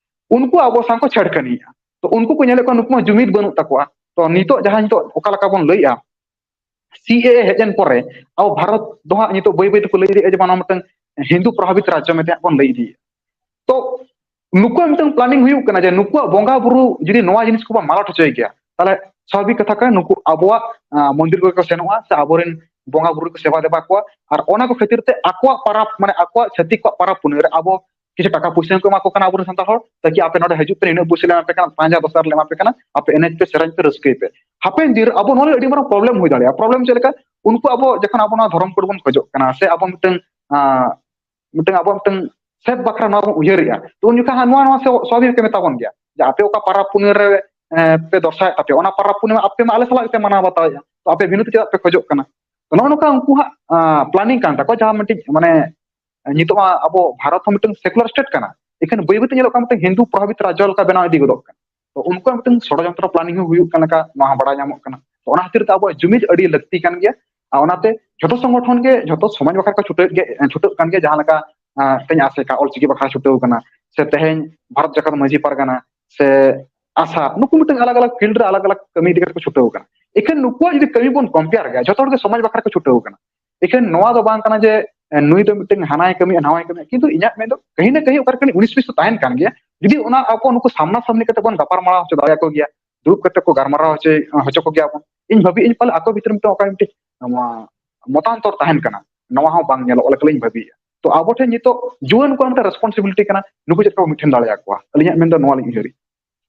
ᱩᱱᱠᱩ ᱟᱵᱚ ᱥᱟᱶ ᱠᱚ ᱪᱷᱮᱲᱠᱷᱟᱹᱱᱤᱭᱮᱫᱼᱟ᱾ ᱛᱚ ᱩᱱᱠᱩ ᱠᱚ ᱧᱮᱞᱮᱫ ᱠᱚᱣᱟ, ᱱᱩᱠᱩ ᱢᱟ ᱡᱩᱢᱤᱫ ᱵᱟᱹᱱᱩᱜ ᱛᱟᱠᱚᱣᱟ᱾ ᱛᱚ ᱱᱤᱛᱚᱜ ᱡᱟᱦᱟᱸ ᱱᱤᱛᱚᱜ ᱚᱠᱟ ᱞᱮᱠᱟ ᱵᱚᱱ ᱞᱟᱹᱭᱮᱫᱼᱟ, ᱥᱤ ᱮ ᱮ ᱦᱮᱡ ᱮᱱ ᱯᱚᱨᱮ ᱟᱵᱚ ᱵᱷᱟᱨᱚᱛ ᱫᱚ ᱦᱟᱸᱜ ᱱᱤᱛᱚᱜ ᱵᱟᱹᱭ ᱵᱟᱹᱭ ᱛᱮᱠᱚ ᱞᱟᱹᱭ ᱤᱫᱤᱭᱮᱫᱼᱟ ᱡᱮ ᱵᱟᱝ, ᱱᱚᱣᱟ ᱢᱤᱫᱴᱟᱝ ᱦᱤᱱᱫᱩ ᱯᱨᱚᱵᱷᱟᱵᱤᱛ ᱨᱟᱡᱽᱡᱚ ᱢᱮᱱᱛᱮ ᱦᱟᱸᱜ ᱵᱚᱱ ᱞᱟᱹᱭ ᱤᱫᱤᱭᱮᱫᱼᱟ᱾ ᱛᱚ ᱱᱩᱠᱩᱣᱟᱜ ᱢᱤᱫᱴᱟᱝ ᱯᱞᱟᱱᱤᱝ ᱦᱩᱭᱩᱜ ᱠᱟᱱᱟ ᱡᱮ ᱱᱩᱠᱩᱣᱟᱜ ᱵᱚᱸᱜᱟ ᱵᱩᱨᱩ ᱡᱩᱫᱤ ᱱᱚᱣᱟ ᱡᱤᱱᱤᱥ ᱠᱚᱵᱚᱱ ᱢᱟᱞᱚᱴ ᱦᱚᱪᱚᱭ ᱜᱮᱭᱟ, ᱛᱟᱦᱚᱞᱮ ᱥᱟᱵᱷᱟᱵᱤᱠ ᱠᱟᱛᱷᱟ ᱠᱟᱱᱟ, ᱱᱩᱠᱩ ᱟᱵᱚᱣᱟᱜ, ᱟᱸ, ᱢᱚᱱᱫᱤᱨ ᱠᱚᱨᱮ ᱠᱚ ᱥᱮᱱᱚᱜᱼᱟ ᱥᱮ ᱟᱵᱚᱨᱮᱱ ᱵᱚᱸᱜᱟ ᱵᱩᱨᱩ ᱠᱚ ᱥᱮᱵᱟ ᱫᱮᱵᱟ ᱠᱚᱣᱟ, ᱟᱨ ᱚᱱᱟ ᱠᱚ ᱠᱷᱟᱹᱛᱤᱨ ᱛᱮ ᱟᱠᱚᱣᱟᱜ ᱯᱟᱨᱟᱵᱽ, ᱢᱟᱱᱮ ᱟᱠᱚᱣᱟᱜ ᱪᱷᱟᱹᱛᱤᱠ ᱠᱚᱣᱟᱜ ᱯᱟᱨᱟᱵᱽ ᱯᱩᱱᱟᱹᱭ ᱨᱮ ᱟᱵᱚ ᱠᱤᱪᱷᱩ ᱴᱟᱠᱟ ᱯᱩᱭᱥᱟᱹ ᱦᱚᱸᱠᱚ ᱮᱢᱟ ᱠᱚ ᱠᱟᱱᱟ ᱟᱵᱚᱨᱮᱱ ᱥᱟᱱᱛᱟᱲ ᱦᱚᱲ, ᱛᱟᱠᱤ ᱟᱯᱮ ᱱᱚᱰᱮ ᱦᱤᱡᱩᱜ ᱯᱮ, ᱱᱤᱱᱟᱹᱜ ᱯᱩᱭᱥᱟᱹ ᱞᱮ ᱮᱢᱟ ᱯᱮ ᱠᱟᱱᱟ, ᱯᱟᱸᱪ ᱦᱟᱡᱟᱨ ᱫᱚᱥ ᱦᱟᱡᱟᱨ ᱞᱮ ᱮᱢᱟ ᱯᱮ ᱠᱟᱱᱟ, ᱟᱯᱮ ᱮᱱᱮᱡ ᱯᱮ, ᱥᱮᱨᱮᱧ ᱯᱮ, ᱨᱟᱹᱥᱠᱟᱹᱭ ᱯᱮ᱾ ᱦᱟᱯᱮᱱ ᱫᱤᱱ ᱨᱮ ᱟᱵᱚ ᱱᱚᱣᱟ ᱨᱮ ᱟᱹᱰᱤ ᱢᱟᱨᱟᱝ ᱯᱨᱚᱵᱞᱮᱢ ᱦᱩᱭ ᱫᱟᱲᱮᱭᱟᱜᱼᱟ᱾ ᱯᱨᱚᱵᱞᱮᱢ ᱪᱮᱫ ᱞᱮᱠᱟ? ᱩᱱᱠᱩ ᱟᱵᱚ ᱡᱚᱠᱷᱚᱱ ᱟᱵᱚ ᱱᱚᱣᱟ ᱫᱷᱚᱨᱚᱢ ᱠᱳᱰ ᱵᱚᱱ ᱠᱷᱚᱡᱚᱜ ᱠᱟᱱᱟ ᱥᱮ ᱟᱵᱚ ᱢᱤᱫᱴᱟᱝ, ᱟᱸ, ᱢᱤᱫᱴᱟᱝ ᱟᱵᱚ ᱢᱤᱫᱴᱟᱝ ᱥᱮᱵᱽ ᱵᱟᱠᱷᱨᱟ ᱱᱚᱣᱟ ᱵᱚᱱ ᱩᱭᱦᱟᱹᱨᱮᱜᱼᱟ, ᱛᱚ ᱩᱱ ᱡᱚᱠᱷᱚᱱ ᱦᱟᱸᱜ ᱱᱚᱣᱟ, ᱱᱚᱣᱟ ᱥᱮ ᱥᱟᱵᱷᱟᱵᱤᱠ ᱠᱚ ᱢᱮᱛᱟ ᱵᱚᱱ ᱜᱮᱭᱟ ᱡᱮ ᱟᱯᱮ ᱚᱠᱟ ᱯᱟᱨᱟᱵᱽ ᱯᱩᱱᱟᱹᱭ ᱨᱮ, ᱮᱸ, ᱯᱮ ᱫᱚᱨᱥᱟᱭᱮᱫ ᱛᱟᱯᱮᱭᱟ, ᱚᱱᱟ ᱯᱟᱨᱟᱵᱽ ᱯᱩᱱᱟᱹᱭ ᱢᱟ ᱟᱯᱮ ᱢᱟ ᱟᱞᱮ ᱥᱟᱞᱟᱜ ᱜᱮᱯᱮ ᱢᱟᱱᱟᱣ ᱵᱟᱛᱟᱣᱮᱫᱼᱟ, ᱛᱚ ᱟᱯᱮ ᱵᱤᱱᱚᱛ ᱪᱮᱫᱟᱜ ᱯᱮ ᱠᱷᱚᱡᱚᱜ ᱠᱟᱱᱟ? ᱛᱚ ᱱᱚᱜᱼᱚ ᱱᱚᱝᱠᱟ ᱩᱱᱠᱩ ᱦᱟᱸᱜ, ᱟᱸ, ᱯᱞᱟᱱᱤᱝ ᱠᱟᱱ ᱛᱟᱠᱚᱣᱟ, ᱡᱟᱦᱟᱸ ᱢᱤᱫᱴᱤᱡ ᱢᱟᱱᱮ ᱱᱤᱛᱚᱜ ᱢᱟ ᱟᱵᱚ ᱵᱷᱟᱨᱚᱛ ᱦᱚᱸ ᱢᱤᱫᱴᱟᱝ ᱥᱮᱠᱩᱞᱟᱨ ᱥᱴᱮᱴ ᱠᱟᱱᱟ, ᱮᱠᱷᱟᱱ ᱵᱟᱹᱭ ᱵᱟᱹᱭᱛᱮ ᱧᱮᱞᱚᱜ ᱠᱟᱱᱟ ᱢᱤᱫᱴᱟᱝ ᱦᱤᱱᱫᱩ ᱯᱨᱚᱵᱷᱟᱵᱤᱛ ᱨᱟᱡᱽᱡᱚ ᱞᱮᱠᱟ ᱵᱮᱱᱟᱣ ᱤᱫᱤ ᱜᱚᱫᱚᱜ ᱠᱟᱱᱟ᱾ ᱛᱚ ᱩᱱᱠᱩᱣᱟᱜ ᱢᱤᱫᱴᱟᱝ ᱥᱚᱲᱚᱡᱚᱱᱛᱨᱚ ᱯᱞᱟᱱᱤᱝ ᱦᱚᱸ ᱦᱩᱭᱩᱜ ᱠᱟᱱ ᱞᱮᱠᱟ ᱱᱚᱣᱟ ᱦᱚᱸ ᱵᱟᱲᱟᱭ ᱧᱟᱢᱚᱜ ᱠᱟᱱᱟ᱾ ᱛᱚ, ᱚᱱᱟ ᱠᱷᱟᱹᱛᱤᱨ ᱛᱮ ᱟᱵᱚᱣᱟᱜ ᱡᱩᱢᱤᱫ ᱟᱹᱰᱤ ᱞᱟᱹᱠᱛᱤ ᱠᱟᱱ ᱜᱮᱭᱟ᱾ ᱟᱨ ᱚᱱᱟᱛᱮ ᱡᱷᱚᱛᱚ ᱥᱚᱝᱜᱚᱴᱷᱚᱱ ᱜᱮ ᱡᱷᱚᱛᱚ ᱥᱚᱢᱟᱡᱽ ᱵᱟᱠᱷᱨᱟ ᱠᱚ ᱪᱷᱩᱴᱟᱹᱜ ᱜᱮ, ᱪᱷᱩᱴᱟᱹᱜ ᱠᱟᱱ ᱜᱮᱭᱟ᱾ ᱡᱟᱦᱟᱸ ᱞᱮᱠᱟ, ᱟᱸ, ᱛᱮᱦᱮᱧ ᱟᱥᱮᱠᱟ ᱚᱞᱪᱤᱠᱤ ᱵᱟᱠᱷᱨᱟ ᱪᱷᱩᱴᱟᱹᱣ ᱠᱟᱱᱟ, ᱥᱮ ᱛᱮᱦᱮᱧ ᱵᱷᱟᱨᱚᱛ ᱡᱟᱠᱟᱛ ᱢᱟᱹᱡᱷᱤ ᱯᱟᱨᱜᱟᱱᱟ, ᱥᱮ ᱟᱥᱟ, ᱱᱩᱠᱩ ᱢᱤᱫᱴᱟᱝ ᱟᱞᱟᱜᱽ ᱟᱞᱟᱜᱽ field ᱨᱮ ᱟᱞᱟᱜᱽ ᱟᱞᱟᱜᱽ ᱠᱟᱹᱢᱤ ᱤᱫᱤ ᱠᱟᱛᱮ ᱠᱚ ᱪᱷᱩᱴᱟᱹᱣ ᱠᱟᱱᱟ᱾ ᱮᱠᱷᱟᱱ ᱱᱩᱠᱩᱣᱟᱜ ᱡᱩᱫᱤ ᱠᱟᱹᱢᱤ ᱵᱚᱱ compare ᱜᱮᱭᱟ, ᱡᱷᱚᱛᱚ ᱦᱚᱲ ᱜᱮ ᱥᱚᱢᱟᱡᱽ ᱵᱟᱠᱷᱨᱟ ᱠᱚ ᱪᱷᱩᱴᱟᱹᱣ ᱠᱟᱱᱟ᱾ ᱮᱠᱷᱟᱱ ᱱᱚᱣᱟ ᱫᱚ ᱵᱟᱝ ᱠᱟᱱᱟ ᱡᱮ, ᱮ, ᱱᱩᱭ ᱫᱚ ᱢᱤᱫᱴᱟᱝ ᱦᱟᱱᱟᱭ ᱠᱟᱹᱢᱤᱭᱟ, ᱱᱟᱣᱟᱭ ᱠᱟᱹᱢᱤᱭᱟ, ᱠᱤᱱᱛᱩ ᱤᱧᱟᱹᱜ ᱢᱮᱱ ᱫᱚ ᱠᱟᱹᱦᱤ ᱱᱟ ᱠᱟᱹᱦᱤ ᱚᱠᱟ ᱨᱮ ᱠᱟᱹᱴᱤᱡ ᱩᱱᱤᱥ ᱵᱤᱥ ᱫᱚ ᱛᱟᱦᱮᱱ ᱠᱟᱱ ᱜᱮᱭᱟ᱾ ᱡᱩᱫᱤ ᱚᱱᱟ ᱟᱵᱚ ᱱᱩᱠᱩ ᱥᱟᱢᱱᱟ ᱥᱟᱢᱱᱤ ᱠᱟᱛᱮ ᱵᱚᱱ ᱜᱟᱯᱟᱞ ᱢᱟᱨᱟᱣ ᱦᱚᱪᱚ ᱫᱟᱲᱮᱭᱟᱠᱚ ᱜᱮᱭᱟ, ᱫᱩᱲᱩᱵ ᱠᱟᱛᱮ ᱠᱚ ᱜᱟᱞᱢᱟᱨᱟᱣ ᱦᱚᱪᱚᱭ, ᱦᱚᱪᱚ ᱠᱚ ᱜᱮᱭᱟ ᱵᱚᱱ, ᱤᱧ ᱵᱷᱟᱹᱵᱤ ᱤᱧ ᱯᱟᱞᱮ ᱟᱠᱚ ᱵᱷᱤᱛᱨᱤ ᱢᱤᱫᱴᱟᱝ ᱚᱠᱟ ᱢᱤᱫᱴᱤᱡ ᱱᱚᱣᱟ ᱢᱚᱛᱟᱱᱛᱚᱨ ᱛᱟᱦᱮᱱ ᱠᱟᱱᱟ, ᱱᱚᱣᱟ ᱦᱚᱸ ᱵᱟᱝ ᱧᱮᱞᱚᱜ ᱞᱮᱠᱟ ᱞᱤᱧ ᱵᱷᱟᱹᱵᱤᱭᱮᱫᱼᱟ᱾ ᱛᱚ ᱟᱵᱚ ᱴᱷᱮᱱ ᱱᱤᱛᱚᱜ ᱡᱩᱣᱟᱹᱱ ᱠᱚᱣᱟᱜ ᱢᱤᱫᱴᱟᱝ responsibility ᱠᱟᱱᱟ, ᱱᱩᱠᱩ ᱪᱮᱫ ᱞᱮᱠᱟ ᱵᱚᱱ ᱢᱤᱫᱴᱷᱮᱱ ᱫᱟᱲᱮᱭᱟᱠᱚᱣᱟ᱾ ᱟᱹᱞᱤᱧᱟᱜ ᱢᱮᱱ ᱫᱚ ᱱᱚᱣᱟ ᱞᱤᱧ ᱩᱭᱦᱟᱹᱨᱟ᱾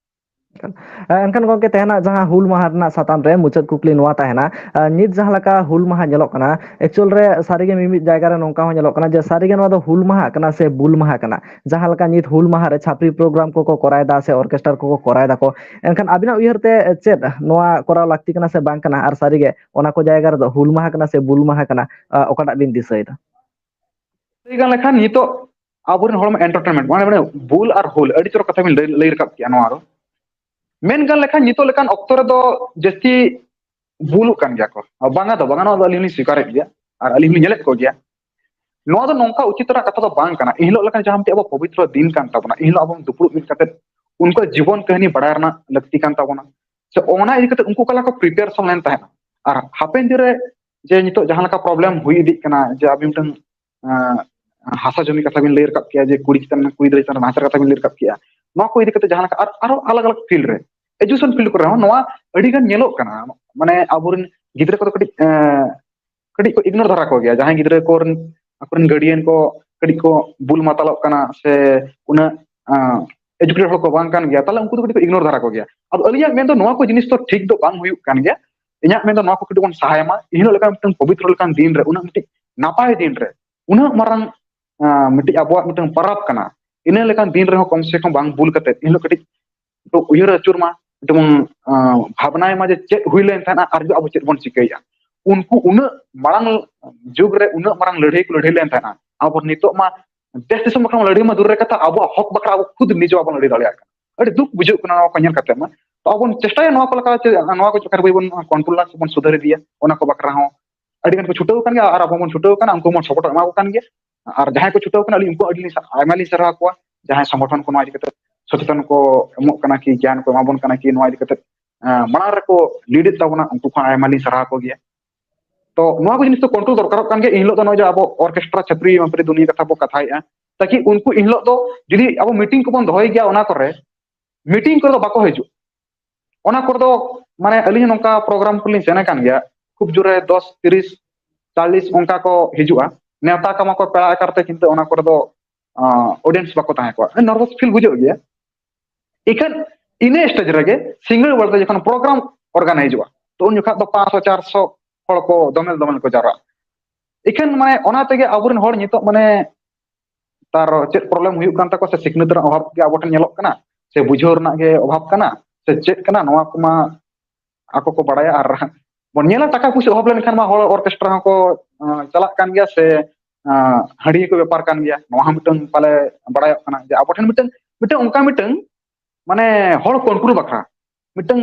ᱮᱱᱠᱷᱟᱱ ᱜᱚᱢᱠᱮ, ᱛᱮᱦᱮᱧᱟᱜ ᱡᱟᱦᱟᱸ ᱦᱩᱞ ᱢᱟᱦᱟ ᱨᱮᱱᱟᱜ ᱥᱟᱛᱟᱢ ᱨᱮ ᱢᱩᱪᱟᱹᱫ ᱠᱩᱠᱞᱤ ᱱᱚᱣᱟ ᱛᱟᱦᱮᱱᱟ, ᱟᱨ ᱱᱤᱛ ᱡᱟᱦᱟᱸ ᱞᱮᱠᱟ ᱦᱩᱞ ᱢᱟᱦᱟ ᱧᱮᱞᱚᱜ ᱠᱟᱱᱟ, actual ᱨᱮ ᱥᱟᱹᱨᱤᱜᱮ ᱢᱤᱢᱤᱫ ᱡᱟᱭᱜᱟ ᱨᱮ ᱱᱚᱝᱠᱟ ᱦᱚᱸ ᱧᱮᱞᱚᱜ ᱠᱟᱱᱟ ᱡᱮ ᱥᱟᱹᱨᱤᱜᱮ ᱱᱚᱣᱟ ᱫᱚ ᱦᱩᱞ ᱢᱟᱦᱟ ᱠᱟᱱᱟ ᱥᱮ ᱵᱩᱞ ᱢᱟᱦᱟ ᱠᱟᱱᱟ? ᱡᱟᱦᱟᱸ ᱞᱮᱠᱟ ᱱᱤᱛ ᱦᱩᱞ ᱢᱟᱦᱟ ᱨᱮ ᱪᱷᱟᱯᱨᱤ program ᱠᱚᱠᱚ ᱠᱚᱨᱟᱣ ᱮᱫᱟ ᱥᱮ orchestra ᱠᱚᱠᱚ ᱠᱚᱨᱟᱣ ᱮᱫᱟ ᱠᱚ, ᱮᱱᱠᱷᱟᱱ ᱟᱵᱤᱱᱟᱜ ᱩᱭᱦᱟᱹᱨ ᱛᱮ ᱪᱮᱫ ᱱᱚᱣᱟ ᱠᱚᱨᱟᱣ ᱞᱟᱹᱠᱛᱤ ᱠᱟᱱᱟ ᱥᱮ ᱵᱟᱝ ᱠᱟᱱᱟ? ᱟᱨ ᱥᱟᱹᱨᱤᱜᱮ ᱚᱱᱟ ᱠᱚ ᱡᱟᱭᱜᱟ ᱨᱮᱫᱚ ᱦᱩᱞ ᱢᱟᱦᱟ ᱠᱟᱱᱟ ᱥᱮ ᱵᱩᱞ ᱢᱟᱦᱟ ᱠᱟᱱᱟ, ᱟᱸ, ᱚᱠᱟᱴᱟᱜ ᱵᱤᱱ ᱫᱤᱥᱟᱹᱭᱮᱫᱟ? ᱞᱟᱹᱭ ᱜᱟᱱ ᱞᱮᱠᱷᱟᱱ ᱱᱤᱛᱚᱜ ᱟᱵᱚᱨᱮᱱ ᱦᱚᱲ ᱢᱟ entertainment, ᱢᱟᱱᱮ, ᱢᱟᱱᱮ ᱵᱩᱞ ᱟᱨ ᱦᱩᱞ ᱟᱹᱰᱤ ᱪᱚᱨᱚᱠ ᱠᱟᱛᱷᱟ ᱵᱤᱱ ᱞᱟᱹᱭ, ᱞᱟᱹᱭ ᱨᱟᱠᱟᱵ ᱠᱮᱜᱼᱟ ᱱᱚᱣᱟ ᱫᱚ᱾ ᱢᱮᱱ ᱜᱟᱱ ᱞᱮᱠᱷᱟᱱ ᱱᱤᱛᱚᱜ ᱞᱮᱠᱟᱱ ᱚᱠᱛᱚ ᱨᱮᱫᱚ ᱡᱟᱹᱥᱛᱤ ᱵᱩᱞᱩᱜ ᱠᱟᱱ ᱜᱮᱭᱟ ᱠᱚ᱾ ᱵᱟᱝᱟ ᱫᱚ ᱵᱟᱝᱟ, ᱱᱚᱣᱟ ᱫᱚ ᱟᱹᱞᱤᱧ ᱦᱚᱸᱞᱤᱧ ᱥᱤᱠᱟᱨᱮᱫ ᱜᱮᱭᱟ ᱟᱨ ᱟᱹᱞᱤᱧ ᱦᱚᱸᱞᱤᱧ ᱧᱮᱞᱮᱫ ᱠᱚᱜᱮᱭᱟ᱾ ᱱᱚᱣᱟ ᱫᱚ ᱱᱚᱝᱠᱟ ᱩᱪᱤᱛ ᱨᱮᱱᱟᱜ ᱠᱟᱛᱷᱟ ᱫᱚ ᱵᱟᱝ ᱠᱟᱱᱟ᱾ ᱮᱱ ᱦᱤᱞᱳᱜ ᱞᱮᱠᱟᱱ ᱡᱟᱦᱟᱸ ᱢᱤᱫᱴᱮᱡ ᱟᱵᱚ ᱯᱚᱵᱤᱛᱨᱚ ᱫᱤᱱ ᱠᱟᱱ ᱛᱟᱵᱚᱱᱟ, ᱮᱱ ᱦᱤᱞᱳᱜ ᱟᱵᱚ ᱫᱩᱯᱲᱩᱵ ᱢᱤᱫ ᱠᱟᱛᱮ ᱩᱱᱠᱩᱣᱟᱜ ᱡᱤᱵᱚᱱ ᱠᱟᱹᱦᱱᱤ ᱵᱟᱲᱟᱭ ᱨᱮᱱᱟᱜ ᱞᱟᱹᱠᱛᱤ ᱠᱟᱱ ᱛᱟᱵᱚᱱᱟ᱾ ᱥᱮ ᱚᱱᱟ ᱤᱫᱤ ᱠᱟᱛᱮ ᱩᱱᱠᱩ ᱚᱠᱟ ᱞᱮᱠᱟ ᱠᱚ preparation ᱞᱮᱱ ᱛᱟᱦᱮᱸᱫ, ᱟᱨ ᱦᱟᱯᱮᱱ ᱫᱤᱱ ᱨᱮ ᱡᱮ ᱱᱤᱛᱚᱜ ᱡᱟᱦᱟᱸ ᱞᱮᱠᱟ problem ᱦᱩᱭ ᱤᱫᱤᱜ ᱠᱟᱱᱟ, ᱡᱮ ᱟᱵᱤᱱ ᱢᱤᱫᱴᱟᱝ, ᱟᱸ, ᱦᱟᱥᱟ ᱡᱚᱢᱤ ᱠᱟᱛᱷᱟ ᱵᱤᱱ ᱞᱟᱹᱭ ᱨᱟᱠᱟᱵ ᱠᱮᱜᱼᱟ, ᱡᱮ ᱠᱩᱲᱤ ᱪᱮᱛᱟᱱ, ᱠᱩᱲᱤ ᱜᱤᱫᱽᱨᱟᱹ ᱪᱮᱛᱟᱱ ᱨᱮ ᱱᱟᱦᱟᱪᱟᱨ ᱠᱟᱛᱷᱟ ᱵᱤᱱ ᱞᱟᱹᱭ ᱨᱟᱠᱟᱵ ᱠᱮᱜᱼᱟ, ᱱᱚᱣᱟ ᱠᱚ ᱤᱫᱤ ᱠᱟᱛᱮ ᱡᱟᱦᱟᱸ ᱞᱮᱠᱟ ᱟᱨ ᱟᱨᱚ ᱟᱞᱟᱜᱽ ᱟᱞᱟᱜᱽ field ᱨᱮ, education field ᱠᱚᱨᱮ ᱦᱚᱸ ᱱᱚᱣᱟ ᱟᱹᱰᱤ ᱜᱟᱱ ᱧᱮᱞᱚᱜ ᱠᱟᱱᱟ᱾ ᱢᱟᱱᱮ ᱟᱵᱚᱨᱮᱱ ᱜᱤᱫᱽᱨᱟᱹ ᱠᱚᱫᱚ ᱠᱟᱹᱴᱤᱡ, ᱮᱸ, ᱠᱟᱹᱴᱤᱡ ᱠᱚ ignore ᱫᱷᱟᱨᱟ ᱠᱚ ᱜᱮᱭᱟ᱾ ᱡᱟᱦᱟᱸᱭ ᱜᱤᱫᱽᱨᱟᱹ ᱠᱚᱨᱮᱱ, ᱟᱠᱚᱨᱮᱱ guardian ᱠᱚ ᱠᱟᱹᱴᱤᱡ ᱠᱚ ᱵᱩᱞ ᱢᱟᱛᱟᱞᱚᱜ ᱠᱟᱱᱟ ᱥᱮ ᱩᱱᱟᱹᱜ, ᱟᱸ, educated ᱦᱚᱲ ᱠᱚ ᱵᱟᱝ ᱠᱟᱱ ᱜᱮᱭᱟ, ᱛᱟᱦᱞᱮ ᱩᱱᱠᱩ ᱫᱚ ᱠᱟᱹᱴᱤᱡ ᱠᱚ ignore ᱫᱷᱟᱨᱟ ᱠᱚ ᱜᱮᱭᱟ᱾ ᱟᱫᱚ ᱟᱹᱞᱤᱧᱟᱜ ᱢᱮᱱ ᱫᱚ ᱱᱚᱣᱟ ᱠᱚ ᱡᱤᱱᱤᱥ ᱫᱚ ᱴᱷᱤᱠ ᱫᱚ ᱵᱟᱝ ᱦᱩᱭᱩᱜ ᱠᱟᱱ ᱜᱮᱭᱟ᱾ ᱤᱧᱟᱹᱜ ᱢᱮᱱ ᱫᱚ ᱱᱚᱣᱟ ᱠᱚ ᱠᱟᱹᱴᱤᱡ ᱵᱚᱱ ᱥᱟᱦᱟᱭ ᱢᱟ᱾ ᱮᱱ ᱦᱤᱞᱳᱜ ᱞᱮᱠᱟᱱ ᱢᱤᱫᱴᱟᱝ ᱯᱚᱵᱤᱛᱨᱚ ᱞᱮᱠᱟᱱ ᱫᱤᱱ ᱨᱮ, ᱩᱱᱟᱹᱜ ᱢᱤᱫᱴᱤᱡ ᱱᱟᱯᱟᱭ ᱫᱤᱱ ᱨᱮ, ᱩᱱᱟᱹᱜ ᱢᱟᱨᱟᱝ, ᱟᱸ, ᱢᱤᱫᱴᱤᱡ ᱟᱵᱚᱣᱟᱜ ᱢᱤᱫᱴᱟᱝ ᱯᱚᱨᱚᱵᱽ ᱠᱟᱱᱟ, ᱤᱱᱟᱹ ᱞᱮᱠᱟᱱ ᱫᱤᱱ ᱨᱮᱦᱚᱸ ᱠᱚᱢ ᱥᱮ ᱠᱚᱢ ᱵᱟᱝ ᱵᱩᱞ ᱠᱟᱛᱮ ᱮᱱ ᱦᱤᱞᱳᱜ ᱠᱟᱹᱴᱤᱡ ᱩᱭᱦᱟᱹᱨ ᱟᱹᱪᱩᱨ ᱢᱟ, ᱡᱮᱢᱚᱱ, ᱟᱸ, ᱵᱷᱟᱵᱽᱱᱟᱭ ᱢᱟ ᱡᱮ ᱪᱮᱫ ᱦᱩᱭ ᱞᱮᱱ ᱛᱟᱦᱮᱸᱱᱟ ᱟᱨ ᱱᱤᱛᱚᱜ ᱟᱵᱚ ᱪᱮᱫ ᱵᱚᱱ ᱪᱤᱠᱟᱹᱭᱮᱫᱼᱟ᱾ ᱩᱱᱠᱩ ᱩᱱᱟᱹᱜ ᱢᱟᱲᱟᱝ ᱡᱩᱜᱽ ᱨᱮ ᱩᱱᱟᱹᱜ ᱢᱟᱨᱟᱝ ᱞᱟᱹᱲᱦᱟᱹᱭ ᱠᱚ ᱞᱟᱹᱲᱦᱟᱹᱭ ᱞᱮᱱ ᱛᱟᱦᱮᱸᱱᱟ, ᱟᱵᱚ ᱱᱤᱛᱚᱜ ᱢᱟ ᱫᱮᱥ ᱫᱤᱥᱚᱢ ᱵᱟᱠᱷᱨᱟ ᱢᱟ ᱞᱟᱹᱲᱦᱟᱹᱭ ᱢᱟ ᱫᱩᱨ ᱨᱮ ᱠᱟᱛᱷᱟ, ᱟᱵᱚᱣᱟᱜ ᱦᱚᱠ ᱵᱟᱠᱷᱨᱟ ᱟᱵᱚ ᱠᱷᱩᱫ ᱱᱤᱡᱮ ᱵᱟᱵᱚᱱ ᱞᱟᱹᱲᱦᱟᱹᱭ ᱫᱟᱲᱮᱭᱟᱜ ᱠᱟᱱᱟ᱾ ᱟᱹᱰᱤ ᱫᱩᱠ ᱵᱩᱡᱷᱟᱹᱜ ᱠᱟᱱᱟ ᱱᱚᱣᱟ ᱠᱚ ᱧᱮᱞ ᱠᱟᱛᱮ ᱢᱟ᱾ ᱛᱚ ᱟᱵᱚ ᱵᱚᱱ ᱪᱮᱥᱴᱟᱭᱟ ᱱᱚᱣᱟ ᱠᱚ ᱞᱮᱠᱟ ᱪᱮ ᱱᱚᱣᱟ ᱠᱚ ᱪᱮᱫ ᱞᱮᱠᱟ ᱵᱚᱱ ᱠᱚᱱᱴᱨᱳᱞᱟ ᱥᱮ ᱵᱚᱱ ᱥᱩᱫᱷᱟᱹᱨ ᱤᱫᱤᱭᱟ, ᱚᱱᱟ ᱠᱚ ᱵᱟᱠᱷᱨᱟ ᱦᱚᱸ ᱟᱹᱰᱤ ᱜᱟᱱ ᱠᱚ ᱪᱷᱩᱴᱟᱹᱣ ᱟᱠᱟᱱ ᱜᱮᱭᱟ ᱟᱨ ᱟᱵᱚ ᱵᱚᱱ ᱪᱷᱩᱴᱟᱹᱣ ᱟᱠᱟᱱᱟ, ᱩᱱᱠᱩ ᱵᱚᱱ ᱥᱟᱯᱳᱨᱴ ᱮᱢᱟ ᱠᱚ ᱠᱟᱱ ᱜᱮᱭᱟ᱾ ᱟᱨ ᱡᱟᱦᱟᱸᱭ ᱠᱚ ᱪᱷᱩᱴᱟᱹᱣ ᱟᱠᱟᱱᱟ ᱟᱹᱞᱤᱧ ᱩᱱᱠᱩ ᱟᱹᱰᱤ ᱞᱤᱧ ᱥᱟ-, ᱟᱭᱢᱟ ᱞᱤᱧ ᱥᱟᱨᱦᱟᱣ ᱠᱚᱣᱟ, ᱡᱟᱦᱟᱸᱭ ᱥᱚᱝᱜᱚᱴᱷᱚᱱ ᱠᱚ ᱱᱚᱣᱟ ᱤᱫᱤ ᱠᱟᱛᱮ ᱥᱚᱪᱮᱛᱚᱱ ᱠᱚ ᱮᱢᱚᱜ ᱠᱟᱱᱟ ᱠᱤ ᱜᱮᱭᱟᱱ ᱠᱚ ᱮᱢᱟ ᱵᱚᱱ ᱠᱟᱱᱟ ᱠᱤ ᱱᱚᱣᱟ ᱤᱫᱤ ᱠᱟᱛᱮ ᱟᱸ, ᱢᱟᱲᱟᱝ ᱨᱮᱠᱚ ᱞᱤᱰ ᱮᱫ ᱛᱟᱵᱚᱱᱟ, ᱩᱱᱠᱩ ᱠᱚᱦᱚᱸ ᱟᱭᱢᱟ ᱞᱤᱧ ᱥᱟᱨᱦᱟᱣ ᱠᱚ ᱜᱮᱭᱟ᱾ ᱛᱚ ᱱᱚᱣᱟ ᱠᱚ ᱡᱤᱱᱤᱥ ᱫᱚ ᱠᱚᱱᱴᱨᱳᱞ ᱫᱚᱨᱠᱟᱨᱚᱜ ᱠᱟᱱ ᱜᱮᱭᱟ᱾ ᱤᱱ ᱦᱤᱞᱳᱜ ᱫᱚ ᱱᱚᱜᱼᱚᱭ ᱡᱮ ᱟᱵᱚ ᱚᱨᱠᱮᱥᱴᱨᱟ ᱪᱷᱟᱹᱯᱨᱤ ᱢᱟᱯᱨᱤ ᱫᱩᱱᱤᱭᱟᱹ ᱠᱟᱛᱷᱟ ᱵᱚ ᱠᱟᱛᱷᱟᱭᱮᱫᱼᱟ, ᱛᱟᱠᱤ ᱩᱱᱠᱩ ᱤᱱ ᱦᱤᱞᱳᱜ ᱫᱚ ᱡᱩᱫᱤ ᱟᱵᱚ ᱢᱤᱴᱤᱝ ᱠᱚᱵᱚᱱ ᱫᱚᱦᱚᱭ ᱜᱮᱭᱟ, ᱚᱱᱟ ᱠᱚᱨᱮ ᱢᱤᱴᱤᱝ ᱠᱚᱨᱮ ᱫᱚ ᱵᱟᱠᱚ ᱦᱤᱡᱩᱜ, ᱚᱱᱟ ᱠᱚᱨᱮ ᱫᱚ ᱢᱟᱱᱮ ᱟᱹᱞᱤᱧ ᱦᱚᱸ ᱱᱚᱝᱠᱟ ᱯᱨᱳᱜᱨᱟᱢ ᱠᱚᱞᱤᱧ ᱥᱮᱱ ᱟᱠᱟᱱ ᱜᱮᱭᱟ, ᱠᱷᱩᱵ ᱡᱳᱨᱮ ᱫᱚᱥ, ᱛᱤᱨᱤᱥ, ᱪᱟᱞᱞᱤᱥ ᱚᱱᱠᱟ ᱠᱚ ᱦᱤᱡᱩᱜᱼᱟ᱾ ᱱᱮᱣᱛᱟ ᱠᱟᱢᱟ ᱠᱚ ᱯᱮᱲᱟ ᱟᱠᱟᱨ ᱛᱮ, ᱠᱤᱱᱛᱩ ᱚᱱᱟ ᱠᱚᱨᱮ ᱫᱚ ᱚᱰᱤᱭᱮᱱᱥ ᱵᱟᱠᱚ ᱛᱟᱦᱮᱸ ᱠᱚᱜᱼᱟ, ᱱᱟᱨᱵᱷᱟᱥ ᱯᱷᱤᱞ ᱵᱩᱡᱷᱟᱹᱜ ᱜᱮᱭᱟ᱾ ᱤᱠᱷᱟᱹᱱ ᱤᱱᱟᱹ ᱥᱴᱮᱡᱽ ᱨᱮᱜᱮ ᱥᱤᱸᱜᱟᱹᱲ ᱵᱮᱲᱟ ᱫᱚ ᱡᱚᱠᱷᱚᱱ ᱯᱨᱳᱜᱨᱟᱢ ᱚᱨᱜᱟᱱᱟᱭᱤᱡᱚᱜᱼᱟ, ᱛᱚ ᱩᱱ ᱡᱚᱠᱷᱟᱡ ᱫᱚ ᱯᱟᱸᱪᱥᱚ ᱪᱟᱨᱥᱚ ᱦᱚᱲ ᱠᱚ ᱫᱚᱢᱮᱞ ᱫᱚᱢᱮᱞ ᱠᱚ ᱡᱟᱣᱨᱟᱜᱼᱟ᱾ ᱤᱠᱷᱟᱹᱱ ᱢᱟᱱᱮ ᱚᱱᱟ ᱛᱮᱜᱮ ᱟᱵᱚᱨᱮᱱ ᱦᱚᱲ ᱱᱤᱛᱚᱜ ᱢᱟᱱᱮ ᱛᱟᱨ ᱪᱮᱫ ᱯᱨᱚᱵᱞᱮᱢ ᱦᱩᱭᱩᱜ ᱠᱟᱱ ᱛᱟᱠᱚᱣᱟ, ᱥᱮ ᱥᱤᱠᱷᱱᱟᱹᱛ ᱨᱮᱱᱟᱜ ᱚᱵᱷᱟᱵ ᱜᱮ ᱟᱵᱚ ᱴᱷᱮᱱ ᱧᱮᱞᱚᱜ ᱠᱟᱱᱟ, ᱥᱮ ᱵᱩᱡᱷᱟᱹᱣ ᱨᱮᱱᱟᱜ ᱜᱮ ᱚᱵᱷᱟᱵ ᱠᱟᱱᱟ, ᱥᱮ ᱪᱮᱫ ᱠᱟᱱᱟ, ᱱᱚᱣᱟ ᱠᱚᱢᱟ ᱟᱠᱚ ᱠᱚ ᱵᱟᱲᱟᱭᱟ᱾ ᱟᱨ ᱵᱚᱱ ᱧᱮᱞᱟ, ᱴᱟᱠᱟ ᱯᱩᱭᱥᱟᱹ ᱚᱵᱷᱟᱵ ᱞᱮᱱᱠᱷᱟᱱ ᱢᱟ ᱦᱚᱲ ᱚᱨᱠᱮᱥᱴᱨᱟ ᱦᱚᱸᱠᱚ, ᱟᱸ, ᱪᱟᱞᱟᱜ ᱠᱟᱱ ᱜᱮᱭᱟ, ᱥᱮ, ᱟᱸ, ᱦᱟᱺᱰᱤ ᱠᱚ ᱵᱮᱯᱟᱨ ᱠᱟᱱ ᱜᱮᱭᱟ᱾ ᱱᱚᱣᱟ ᱦᱚᱸ ᱢᱤᱫᱴᱟᱝ ᱯᱟᱞᱮ ᱵᱟᱲᱟᱭᱚᱜ ᱠᱟᱱᱟ ᱡᱮ ᱟᱵᱚ ᱴᱷᱮᱱ ᱢᱤᱫᱴᱟᱝ, ᱢᱤᱫᱴᱟᱝ ᱚᱱᱠᱟ ᱢᱤᱫᱴᱟᱝ ᱢᱟᱱᱮ ᱦᱚᱲ ᱠᱚᱱᱴᱨᱳᱞ ᱵᱟᱠᱷᱨᱟ ᱢᱤᱫᱴᱟᱝ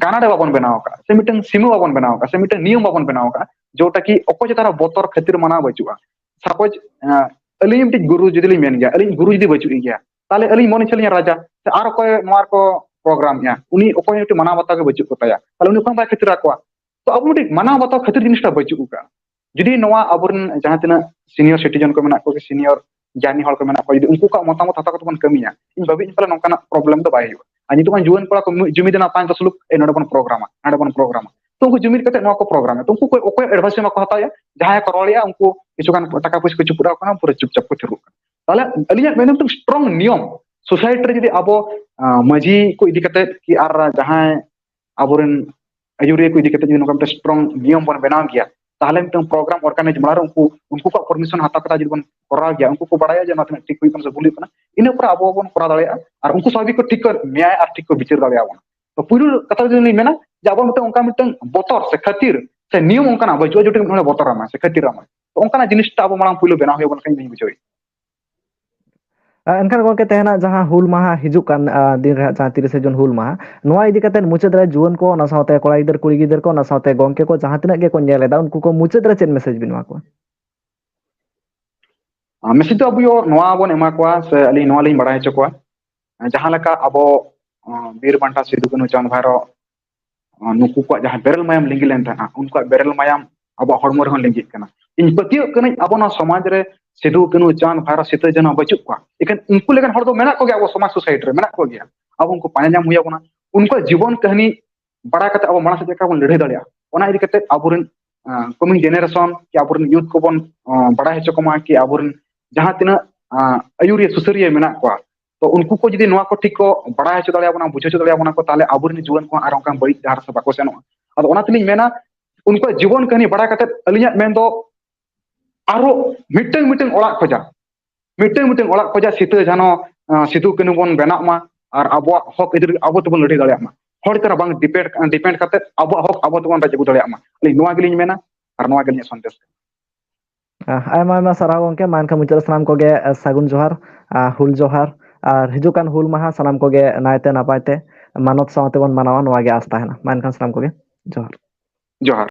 ᱜᱟᱱᱟᱰᱮ ᱵᱟᱵᱚᱱ ᱵᱮᱱᱟᱣ ᱟᱠᱟᱫ, ᱥᱮ ᱢᱤᱫᱴᱟᱝ ᱥᱤᱢᱟᱹ ᱵᱟᱵᱚᱱ ᱵᱮᱱᱟᱣ ᱟᱠᱟᱫ, ᱥᱮ ᱢᱤᱫᱴᱟᱝ ᱱᱤᱭᱚᱢ ᱵᱟᱵᱚᱱ ᱵᱮᱱᱟᱣ ᱟᱠᱟᱫ, ᱡᱮᱴᱟ ᱠᱤ ᱚᱠᱚᱭ ᱪᱮᱛᱟᱱ ᱨᱮ ᱵᱚᱛᱚᱨ ᱠᱷᱟᱹᱛᱤᱨ ᱢᱟᱱᱟᱣ ᱵᱟᱹᱪᱩᱜᱼᱟ᱾ ᱥᱟᱯᱳᱡ, ᱟᱸ, ᱟᱹᱞᱤᱧ ᱢᱤᱫᱴᱤᱡ ᱜᱩᱨᱩ ᱡᱩᱫᱤ ᱞᱤᱧ ᱢᱮᱱ ᱜᱮᱭᱟ, ᱟᱹᱞᱤᱧ ᱜᱩᱨᱩ ᱡᱩᱫᱤ ᱵᱟᱹᱪᱩᱜ ᱜᱮᱭᱟ, ᱛᱟᱦᱞᱮ ᱟᱹᱞᱤᱧ ᱢᱚᱱᱮ ᱦᱚᱪᱚ ᱞᱤᱧᱟ ᱨᱟᱡᱟ, ᱥᱮ ᱟᱨ ᱚᱠᱚᱭ ᱱᱚᱣᱟ ᱨᱮᱠᱚ ᱯᱨᱳᱜᱨᱟᱢᱮᱜᱼᱟ, ᱩᱱᱤ ᱚᱠᱚᱭ ᱦᱚᱸ ᱢᱤᱫᱴᱤᱡ ᱢᱟᱱᱟᱣ ᱵᱟᱛᱟᱣ ᱜᱮ ᱵᱟᱹᱪᱩᱜ ᱠᱚ ᱛᱟᱭᱟ, ᱛᱟᱦᱞᱮ ᱩᱱᱤ ᱚᱠᱟ ᱵᱟᱭ ᱠᱷᱟᱹᱛᱤᱨ ᱟᱠᱚᱣᱟ? ᱛᱚ ᱟᱵᱚ ᱢᱤᱫᱴᱤᱡ ᱢᱟᱱᱟᱣ ᱵᱟᱛᱟᱣ ᱠᱷᱟᱹᱛᱤᱨ ᱡᱤᱱᱤᱥᱴᱟ ᱵᱟᱹᱪᱩᱜ ᱟᱠᱟᱫᱼᱟ᱾ ᱡᱩᱫᱤ ᱱᱚᱣᱟ ᱟᱵᱚᱨᱮᱱ ᱡᱟᱦᱟᱸ ᱛᱤᱱᱟᱹᱜ ᱥᱤᱱᱤᱭᱚᱨ ᱥᱤᱴᱤᱡᱮᱱ ᱠᱚ ᱢᱮᱱᱟᱜ ᱠᱚᱣᱟ, ᱥᱤᱱᱤᱭᱚᱨ ᱜᱮᱭᱟᱱᱤ ᱦᱚᱲ ᱠᱚ ᱢᱮᱱᱟᱜ ᱠᱚᱣᱟ, ᱡᱩᱫᱤ ᱩᱱᱠᱩ ᱠᱚᱣᱟᱜ ᱢᱚᱛᱟᱢᱚᱛ ᱦᱟᱛᱟᱣ ᱠᱟᱛᱮ ᱵᱚᱱ ᱠᱟᱹᱢᱤᱭᱟ, ᱤᱧ ᱵᱷᱟᱹᱵᱤᱭᱮᱫ ᱯᱟᱞᱮ ᱱᱚᱝᱠᱟᱱᱟᱜ ᱯᱨᱚᱵᱞᱮᱢ ᱫᱚ ᱵᱟᱭ ᱦᱩᱭᱩᱜᱼᱟ᱾ ᱟᱨ ᱱᱤᱛᱚᱜ ᱢᱟ ᱡᱩᱣᱟᱹᱱ ᱠᱚᱲᱟ ᱠᱚ ᱢᱤᱫ ᱡᱩᱢᱤᱫ ᱮᱱᱟ, ᱯᱟᱸᱪ ᱫᱚᱥ ᱞᱳᱠ, "ᱮ, ᱱᱚᱰᱮ ᱵᱚᱱ ᱯᱨᱳᱜᱨᱟᱢᱟ, ᱦᱟᱸᱰᱮ ᱵᱚᱱ ᱯᱨᱳᱜᱨᱟᱢᱟ", ᱛᱚ ᱩᱱᱠᱩ ᱡᱩᱢᱤᱫ ᱠᱟᱛᱮ ᱱᱚᱣᱟ ᱠᱚ ᱯᱨᱳᱜᱨᱟᱢᱟ, ᱛᱚ ᱩᱱᱠᱩ ᱠᱚ ᱚᱠᱚᱭ ᱮᱰᱵᱷᱟᱭᱥ ᱮᱢᱟ ᱠᱚ ᱦᱟᱛᱟᱣᱮᱜᱼᱟ? ᱡᱟᱦᱟᱸᱭ ᱠᱚ ᱨᱚᱲᱮᱜᱼᱟ, ᱩᱱᱠᱩ ᱠᱤᱪᱷᱩ ᱜᱟᱱ ᱴᱟᱠᱟ ᱯᱚᱭᱥᱟ ᱠᱚ ᱪᱩᱯᱩᱫ ᱟᱠᱚ ᱠᱟᱱᱟ, ᱯᱩᱨᱟᱹ ᱪᱩᱯᱪᱟᱯ ᱠᱚ ᱛᱷᱤᱨᱚᱜ ᱠᱟᱱᱟ᱾ ᱛᱟᱦᱞᱮ ᱟᱹᱞᱤᱧᱟᱜ ᱢᱮᱱ ᱫᱚ ᱢᱤᱫᱴᱟᱝ ᱥᱴᱨᱚᱝ ᱱᱤᱭᱚᱢ ᱥᱳᱥᱟᱭᱴᱤ ᱨᱮ ᱡᱩᱫᱤ ᱟᱵᱚ, ᱟᱸ, ᱢᱟᱹᱡᱷᱤ ᱠᱚ ᱤᱫᱤ ᱠᱟᱛᱮ ᱠᱤ ᱟᱨ ᱡᱟᱦᱟᱸᱭ ᱟᱵᱚᱨᱮᱱ ᱟᱹᱭᱩᱨᱤᱭᱟᱹ ᱠᱚ ᱤᱫᱤ ᱠᱟᱛᱮ ᱡᱩᱫᱤ ᱱᱚᱝᱠᱟ ᱢᱤᱫᱴᱟᱝ ᱥᱴᱨᱚᱝ ᱱᱤᱭᱚᱢ ᱵᱚᱱ ᱵᱮᱱᱟᱣ ᱜᱮᱭᱟ, ᱛᱟᱦᱞᱮ ᱢᱤᱫᱴᱟᱝ ᱯᱨᱳᱜᱨᱟᱢ ᱚᱨᱜᱟᱱᱟᱭᱤᱡᱽ ᱢᱟᱲᱟᱝ ᱨᱮ ᱩᱱᱠᱩ, ᱩᱱᱠᱩ ᱠᱚᱣᱟᱜ ᱯᱟᱨᱢᱤᱥᱚᱱ ᱦᱟᱛᱟᱣ ᱠᱟᱛᱮ ᱡᱩᱫᱤ ᱵᱚᱱ ᱠᱚᱨᱟᱣ ᱜᱮᱭᱟ, ᱩᱱᱠᱩ ᱠᱚ ᱵᱟᱲᱟᱭᱟ ᱡᱮ ᱱᱚᱣᱟ ᱛᱤᱱᱟᱹᱜ ᱴᱷᱤᱠ ᱦᱩᱭᱩᱜ ᱠᱟᱱᱟ ᱥᱮ ᱵᱷᱩᱞ ᱦᱩᱭᱩᱜ ᱠᱟᱱᱟ, ᱤᱱᱟᱹ ᱯᱚᱨᱮ ᱟᱵᱚ ᱵᱚᱱ ᱠᱚᱨᱟᱣ ᱫᱟᱲᱮᱭᱟᱜᱼᱟ᱾ ᱟᱨ ᱩᱱᱠᱩ ᱥᱟᱵᱷᱟᱵᱤᱠ ᱠᱚ ᱴᱷᱤᱠ ᱠᱚ ᱱᱮᱭᱟᱭ ᱟᱨ ᱴᱷᱤᱠ ᱠᱚ ᱵᱤᱪᱟᱹᱨ ᱫᱟᱲᱮᱭᱟᱵᱚᱱᱟ᱾ ᱛᱚ ᱯᱩᱭᱞᱩ ᱠᱟᱛᱷᱟ ᱡᱩᱫᱤ ᱞᱤᱧ ᱢᱮᱱᱟ ᱡᱮ ᱟᱵᱚ ᱢᱤᱫᱴᱟᱝ ᱚᱱᱠᱟ ᱢᱤᱫᱴᱟᱝ ᱵᱚᱛᱚᱨ ᱥᱮ ᱠᱷᱟᱹᱛᱤᱨ ᱥᱮ ᱱᱤᱭᱚᱢ ᱚᱱᱠᱟᱱᱟᱜ ᱵᱟᱹᱪᱩᱜᱼᱟ, ᱡᱮᱴᱟ ᱢᱤᱫ ᱦᱚᱲᱮ ᱵᱚᱛᱚᱨ ᱟᱢᱟ ᱥᱮ ᱠᱷᱟᱹᱛᱤᱨ ᱟᱢᱟ᱾ ᱛᱚ ᱚᱱᱠᱟᱱᱟᱜ ᱡᱤᱱᱤᱥᱴᱟ ᱟᱵᱚ ᱢᱟᱲᱟᱝ ᱯᱩᱭᱞᱩ ᱵᱮᱱᱟᱣ ᱦᱩᱭᱩᱜ ᱵᱚᱱ ᱞᱮᱠᱟᱧ ᱵᱩᱡᱷᱟᱹᱣᱮᱫ᱾ ᱟ, ᱮᱱᱠᱷᱟᱱ ᱜᱚᱝᱠᱮ, ᱛᱮᱦᱮᱧᱟᱜ ᱡᱟᱦᱟᱸ ᱦᱩᱞ ᱢᱟᱦᱟ ᱦᱤᱡᱩᱜ ᱠᱟᱱ, ᱟ, ᱫᱤᱱ ᱨᱮ ᱦᱟᱸᱜ, ᱡᱟᱦᱟᱸ ᱛᱤᱨᱤᱥᱮ ᱡᱩᱱ ᱦᱩᱞ ᱢᱟᱦᱟ, ᱱᱚᱣᱟ ᱤᱫᱤ ᱠᱟᱛᱮ ᱢᱩᱪᱟᱹᱫ ᱨᱮ ᱡᱩᱣᱟᱹᱱ ᱠᱚ, ᱚᱱᱟ ᱥᱟᱶᱛᱮ ᱠᱚᱲᱟ ᱜᱤᱫᱟᱹᱨ, ᱠᱩᱲᱤ ᱜᱤᱫᱟᱹᱨ ᱠᱚ, ᱚᱱᱟ ᱥᱟᱶᱛᱮ ᱜᱚᱝᱠᱮ ᱠᱚ ᱡᱟᱦᱟᱸ ᱛᱤᱱᱟᱹᱜ ᱜᱮᱠᱚ ᱧᱮᱞ ᱮᱫᱟ, ᱩᱱᱠᱩ ᱠᱚ ᱢᱩᱪᱟᱹᱫ ᱨᱮ ᱪᱮᱫ ᱢᱮᱥᱮᱡᱽ ᱵᱤᱱ ᱮᱢᱟ ᱠᱚᱣᱟ? ᱟ, ᱢᱮᱥᱮᱡᱽ ᱫᱚ ᱟᱵᱚ ᱱᱚᱣᱟ ᱵᱚᱱ ᱮᱢᱟ ᱠᱚᱣᱟ, ᱥᱮ ᱟᱹᱞᱤᱧ ᱱᱚᱣᱟ ᱞᱤᱧ ᱵᱟᱲᱟᱭ ᱦᱚᱪᱚ ᱠᱚᱣᱟ, ᱡᱟᱦᱟᱸ ᱞᱮᱠᱟ ᱟᱵᱚ, ᱟ, ᱵᱤᱨ ᱵᱟᱱᱴᱟ ᱥᱤᱫᱩ, ᱠᱟᱹᱱᱦᱩ, ᱪᱟᱸᱫᱽ, ᱵᱷᱟᱭᱨᱚ, ᱱᱩᱠᱩ ᱠᱚᱣᱟᱜ ᱡᱟᱦᱟᱸ ᱵᱮᱨᱮᱞ ᱢᱟᱭᱟᱢ ᱞᱤᱸᱜᱤ ᱞᱮᱱ ᱛᱟᱦᱮᱸᱫᱼᱟ, ᱩᱱᱠᱩᱣᱟᱜ ᱵᱮᱨᱮᱞ ᱢᱟᱭᱟᱢ ᱟᱵᱚᱣᱟᱜ ᱦᱚᱲᱢᱚ ᱨᱮᱦᱚᱸ ᱞᱤᱸᱜᱤᱜ ᱠᱟᱱᱟ᱾ ᱤᱧ ᱯᱟᱹᱛᱭᱟᱹᱜ ᱠᱟᱹᱱᱟᱹᱧ, ᱟᱵᱚ ᱱᱚᱣᱟ ᱥᱚᱢᱟᱡᱽ ᱨᱮ ᱥᱤᱫᱩ, ᱠᱟᱹᱱᱦᱩ, ᱪᱟᱸᱫᱽ, ᱵᱷᱟᱭᱨᱚ, ᱥᱤᱛᱟᱹ, ᱡᱟᱱᱚ ᱵᱟᱹᱪᱩᱜ ᱠᱚᱣᱟ, ᱮᱠᱷᱟᱱ ᱩᱱᱠᱩ ᱞᱮᱠᱟᱱ ᱦᱚᱲ ᱫᱚ ᱢᱮᱱᱟᱜ ᱠᱚᱜᱮᱭᱟ, ᱟᱵᱚ ᱥᱚᱢᱟᱡᱽ ᱥᱳᱥᱟᱭᱴᱤ ᱨᱮ ᱢᱮᱱᱟᱜ ᱠᱚᱜᱮᱭᱟ᱾ ᱟᱵᱚ ᱩᱱᱠᱩ ᱯᱟᱸᱡᱟ ᱧᱟᱢ ᱦᱩᱭ ᱟᱵᱚᱱᱟ᱾ ᱩᱱᱠᱩᱣᱟᱜ ᱡᱤᱵᱚᱱ ᱠᱟᱹᱦᱱᱤ ᱵᱟᱲᱟᱭ ᱠᱟᱛᱮ ᱟᱵᱚ ᱢᱟᱲᱟᱝ ᱥᱮᱫ ᱪᱮᱫ ᱞᱮᱠᱟ ᱵᱚᱱ ᱞᱟᱹᱲᱦᱟᱹᱭ ᱫᱟᱲᱮᱭᱟᱜᱼᱟ, ᱚᱱᱟ ᱤᱫᱤ ᱠᱟᱛᱮ ᱟᱵᱚᱨᱮᱱ, ᱟᱸ, coming generation ᱠᱤ ᱟᱵᱚᱨᱮᱱ youth ᱠᱚᱵᱚᱱ, ᱟᱸ, ᱵᱟᱲᱟᱭ ᱦᱚᱪᱚ ᱠᱚᱢᱟ, ᱠᱤ ᱟᱵᱚᱨᱮᱱ ᱡᱟᱦᱟᱸ ᱛᱤᱱᱟᱹᱜ, ᱟᱸ, ᱟᱹᱭᱩᱨᱤᱭᱟᱹ ᱥᱩᱥᱟᱹᱨᱤᱭᱟᱹ ᱢᱮᱱᱟᱜ ᱠᱚᱣᱟ, ᱛᱚ ᱩᱱᱠᱩ ᱠᱚ ᱡᱩᱫᱤ ᱱᱚᱣᱟ ᱠᱚ ᱴᱷᱤᱠ ᱠᱚ ᱵᱟᱲᱟᱭ ᱦᱚᱪᱚ ᱫᱟᱲᱮᱭᱟᱵᱚᱱᱟ, ᱵᱩᱡᱷᱟᱹᱣ ᱦᱚᱪᱚ ᱫᱟᱲᱮᱭᱟᱵᱚᱱᱟ ᱠᱚ, ᱛᱟᱦᱚᱞᱮ ᱟᱵᱚᱨᱮᱱ ᱡᱩᱣᱟᱹᱱ ᱠᱚᱦᱚᱸ ᱟᱨ ᱚᱱᱠᱟᱱ ᱵᱟᱹᱲᱤᱡ ᱰᱟᱦᱟᱨ ᱥᱮᱫ ᱵᱟᱠᱚ ᱥᱮᱱᱚᱜᱼᱟ᱾ ᱟᱫᱚ ᱚᱱᱟ ᱛᱮᱞᱤᱧ ᱢᱮᱱᱟ, ᱩᱱᱠᱩᱣᱟᱜ ᱡᱤᱵᱚᱱ ᱠᱟᱹᱦᱱᱤ ᱵᱟᱲᱟᱭ ᱠᱟᱛᱮ ᱟᱹᱞᱤᱧᱟᱜ ᱢᱮᱱ ᱫᱚ ᱟᱨᱚ ᱢᱤᱫᱴᱟᱝ ᱢᱤᱫᱴᱟᱝ ᱚᱲᱟᱜ ᱠᱷᱚᱡᱟᱜ, ᱢᱤᱫᱴᱟᱝ ᱢᱤᱫᱴᱟᱝ ᱚᱲᱟᱜ ᱠᱷᱚᱡᱟᱜ ᱥᱤᱛᱟᱹ ᱡᱟᱱᱚ, ᱟᱸ, ᱥᱤᱫᱩ ᱠᱟᱹᱱᱦᱩ ᱵᱚᱱ ᱵᱮᱱᱟᱜ ᱢᱟ ᱟᱨ ᱟᱵᱚᱣᱟᱜ ᱦᱚᱠ ᱟᱹᱭᱫᱟᱹᱨᱤ ᱟᱵᱚ ᱛᱮᱵᱚᱱ ᱞᱟᱹᱲᱦᱟᱹᱭ ᱫᱟᱲᱮᱭᱟᱜ ᱢᱟ᱾ ᱦᱚᱲ ᱪᱮᱛᱟᱱ ᱨᱮ ᱵᱟᱝ depend, depend ᱠᱟᱛᱮ ᱟᱵᱚᱣᱟᱜ ᱦᱚᱠ ᱟᱵᱚ ᱛᱮᱵᱚᱱ ᱨᱮᱡ ᱟᱹᱜᱩ ᱫᱟᱲᱮᱭᱟᱜ ᱢᱟ᱾ ᱟᱹᱞᱤᱧ ᱱᱚᱣᱟ ᱜᱮᱞᱤᱧ ᱢᱮᱱᱟ ᱟᱨ ᱱᱚᱣᱟ ᱜᱮ ᱟᱹᱞᱤᱧᱟᱜ ᱥᱚᱱᱫᱮᱥ ᱠᱟᱱᱟ᱾ ᱟᱦ, ᱟᱭᱢᱟ ᱟᱭᱢᱟ ᱥᱟᱨᱦᱟᱣ ᱜᱚᱝᱠᱮ᱾ ᱢᱟ ᱮᱱᱠᱷᱟᱱ ᱢᱩᱪᱟᱹᱫ ᱨᱮ ᱥᱟᱱᱟᱢ ᱠᱚᱜᱮ, ᱟᱦ, ᱥᱟᱹᱜᱩᱱ ᱡᱚᱦᱟᱨ, ᱟᱦ, ᱦᱩᱞ ᱡᱚᱦᱟᱨ, ᱟᱨ ᱦᱤᱡᱩᱜ ᱠᱟᱱ ᱦᱩᱞ ᱢᱟᱦᱟ ᱥᱟᱱᱟᱢ ᱠᱚᱜᱮ ᱱᱟᱭᱛᱮ ᱱᱟᱯᱟᱭ ᱛᱮ ᱢᱟᱱᱚᱛ ᱥᱟᱶ ᱛᱮᱵᱚᱱ ᱢᱟᱱᱟᱣᱟ, ᱱᱚᱣᱟ ᱜᱮ ᱟᱸᱥ ᱛᱟᱦᱮᱱᱟ᱾ ᱢᱟ ᱮᱱᱠᱷᱟᱱ ᱥᱟᱱᱟᱢ ᱠᱚᱜᱮ ᱡᱚᱦᱟᱨ᱾ ᱡᱚᱦᱟᱨ᱾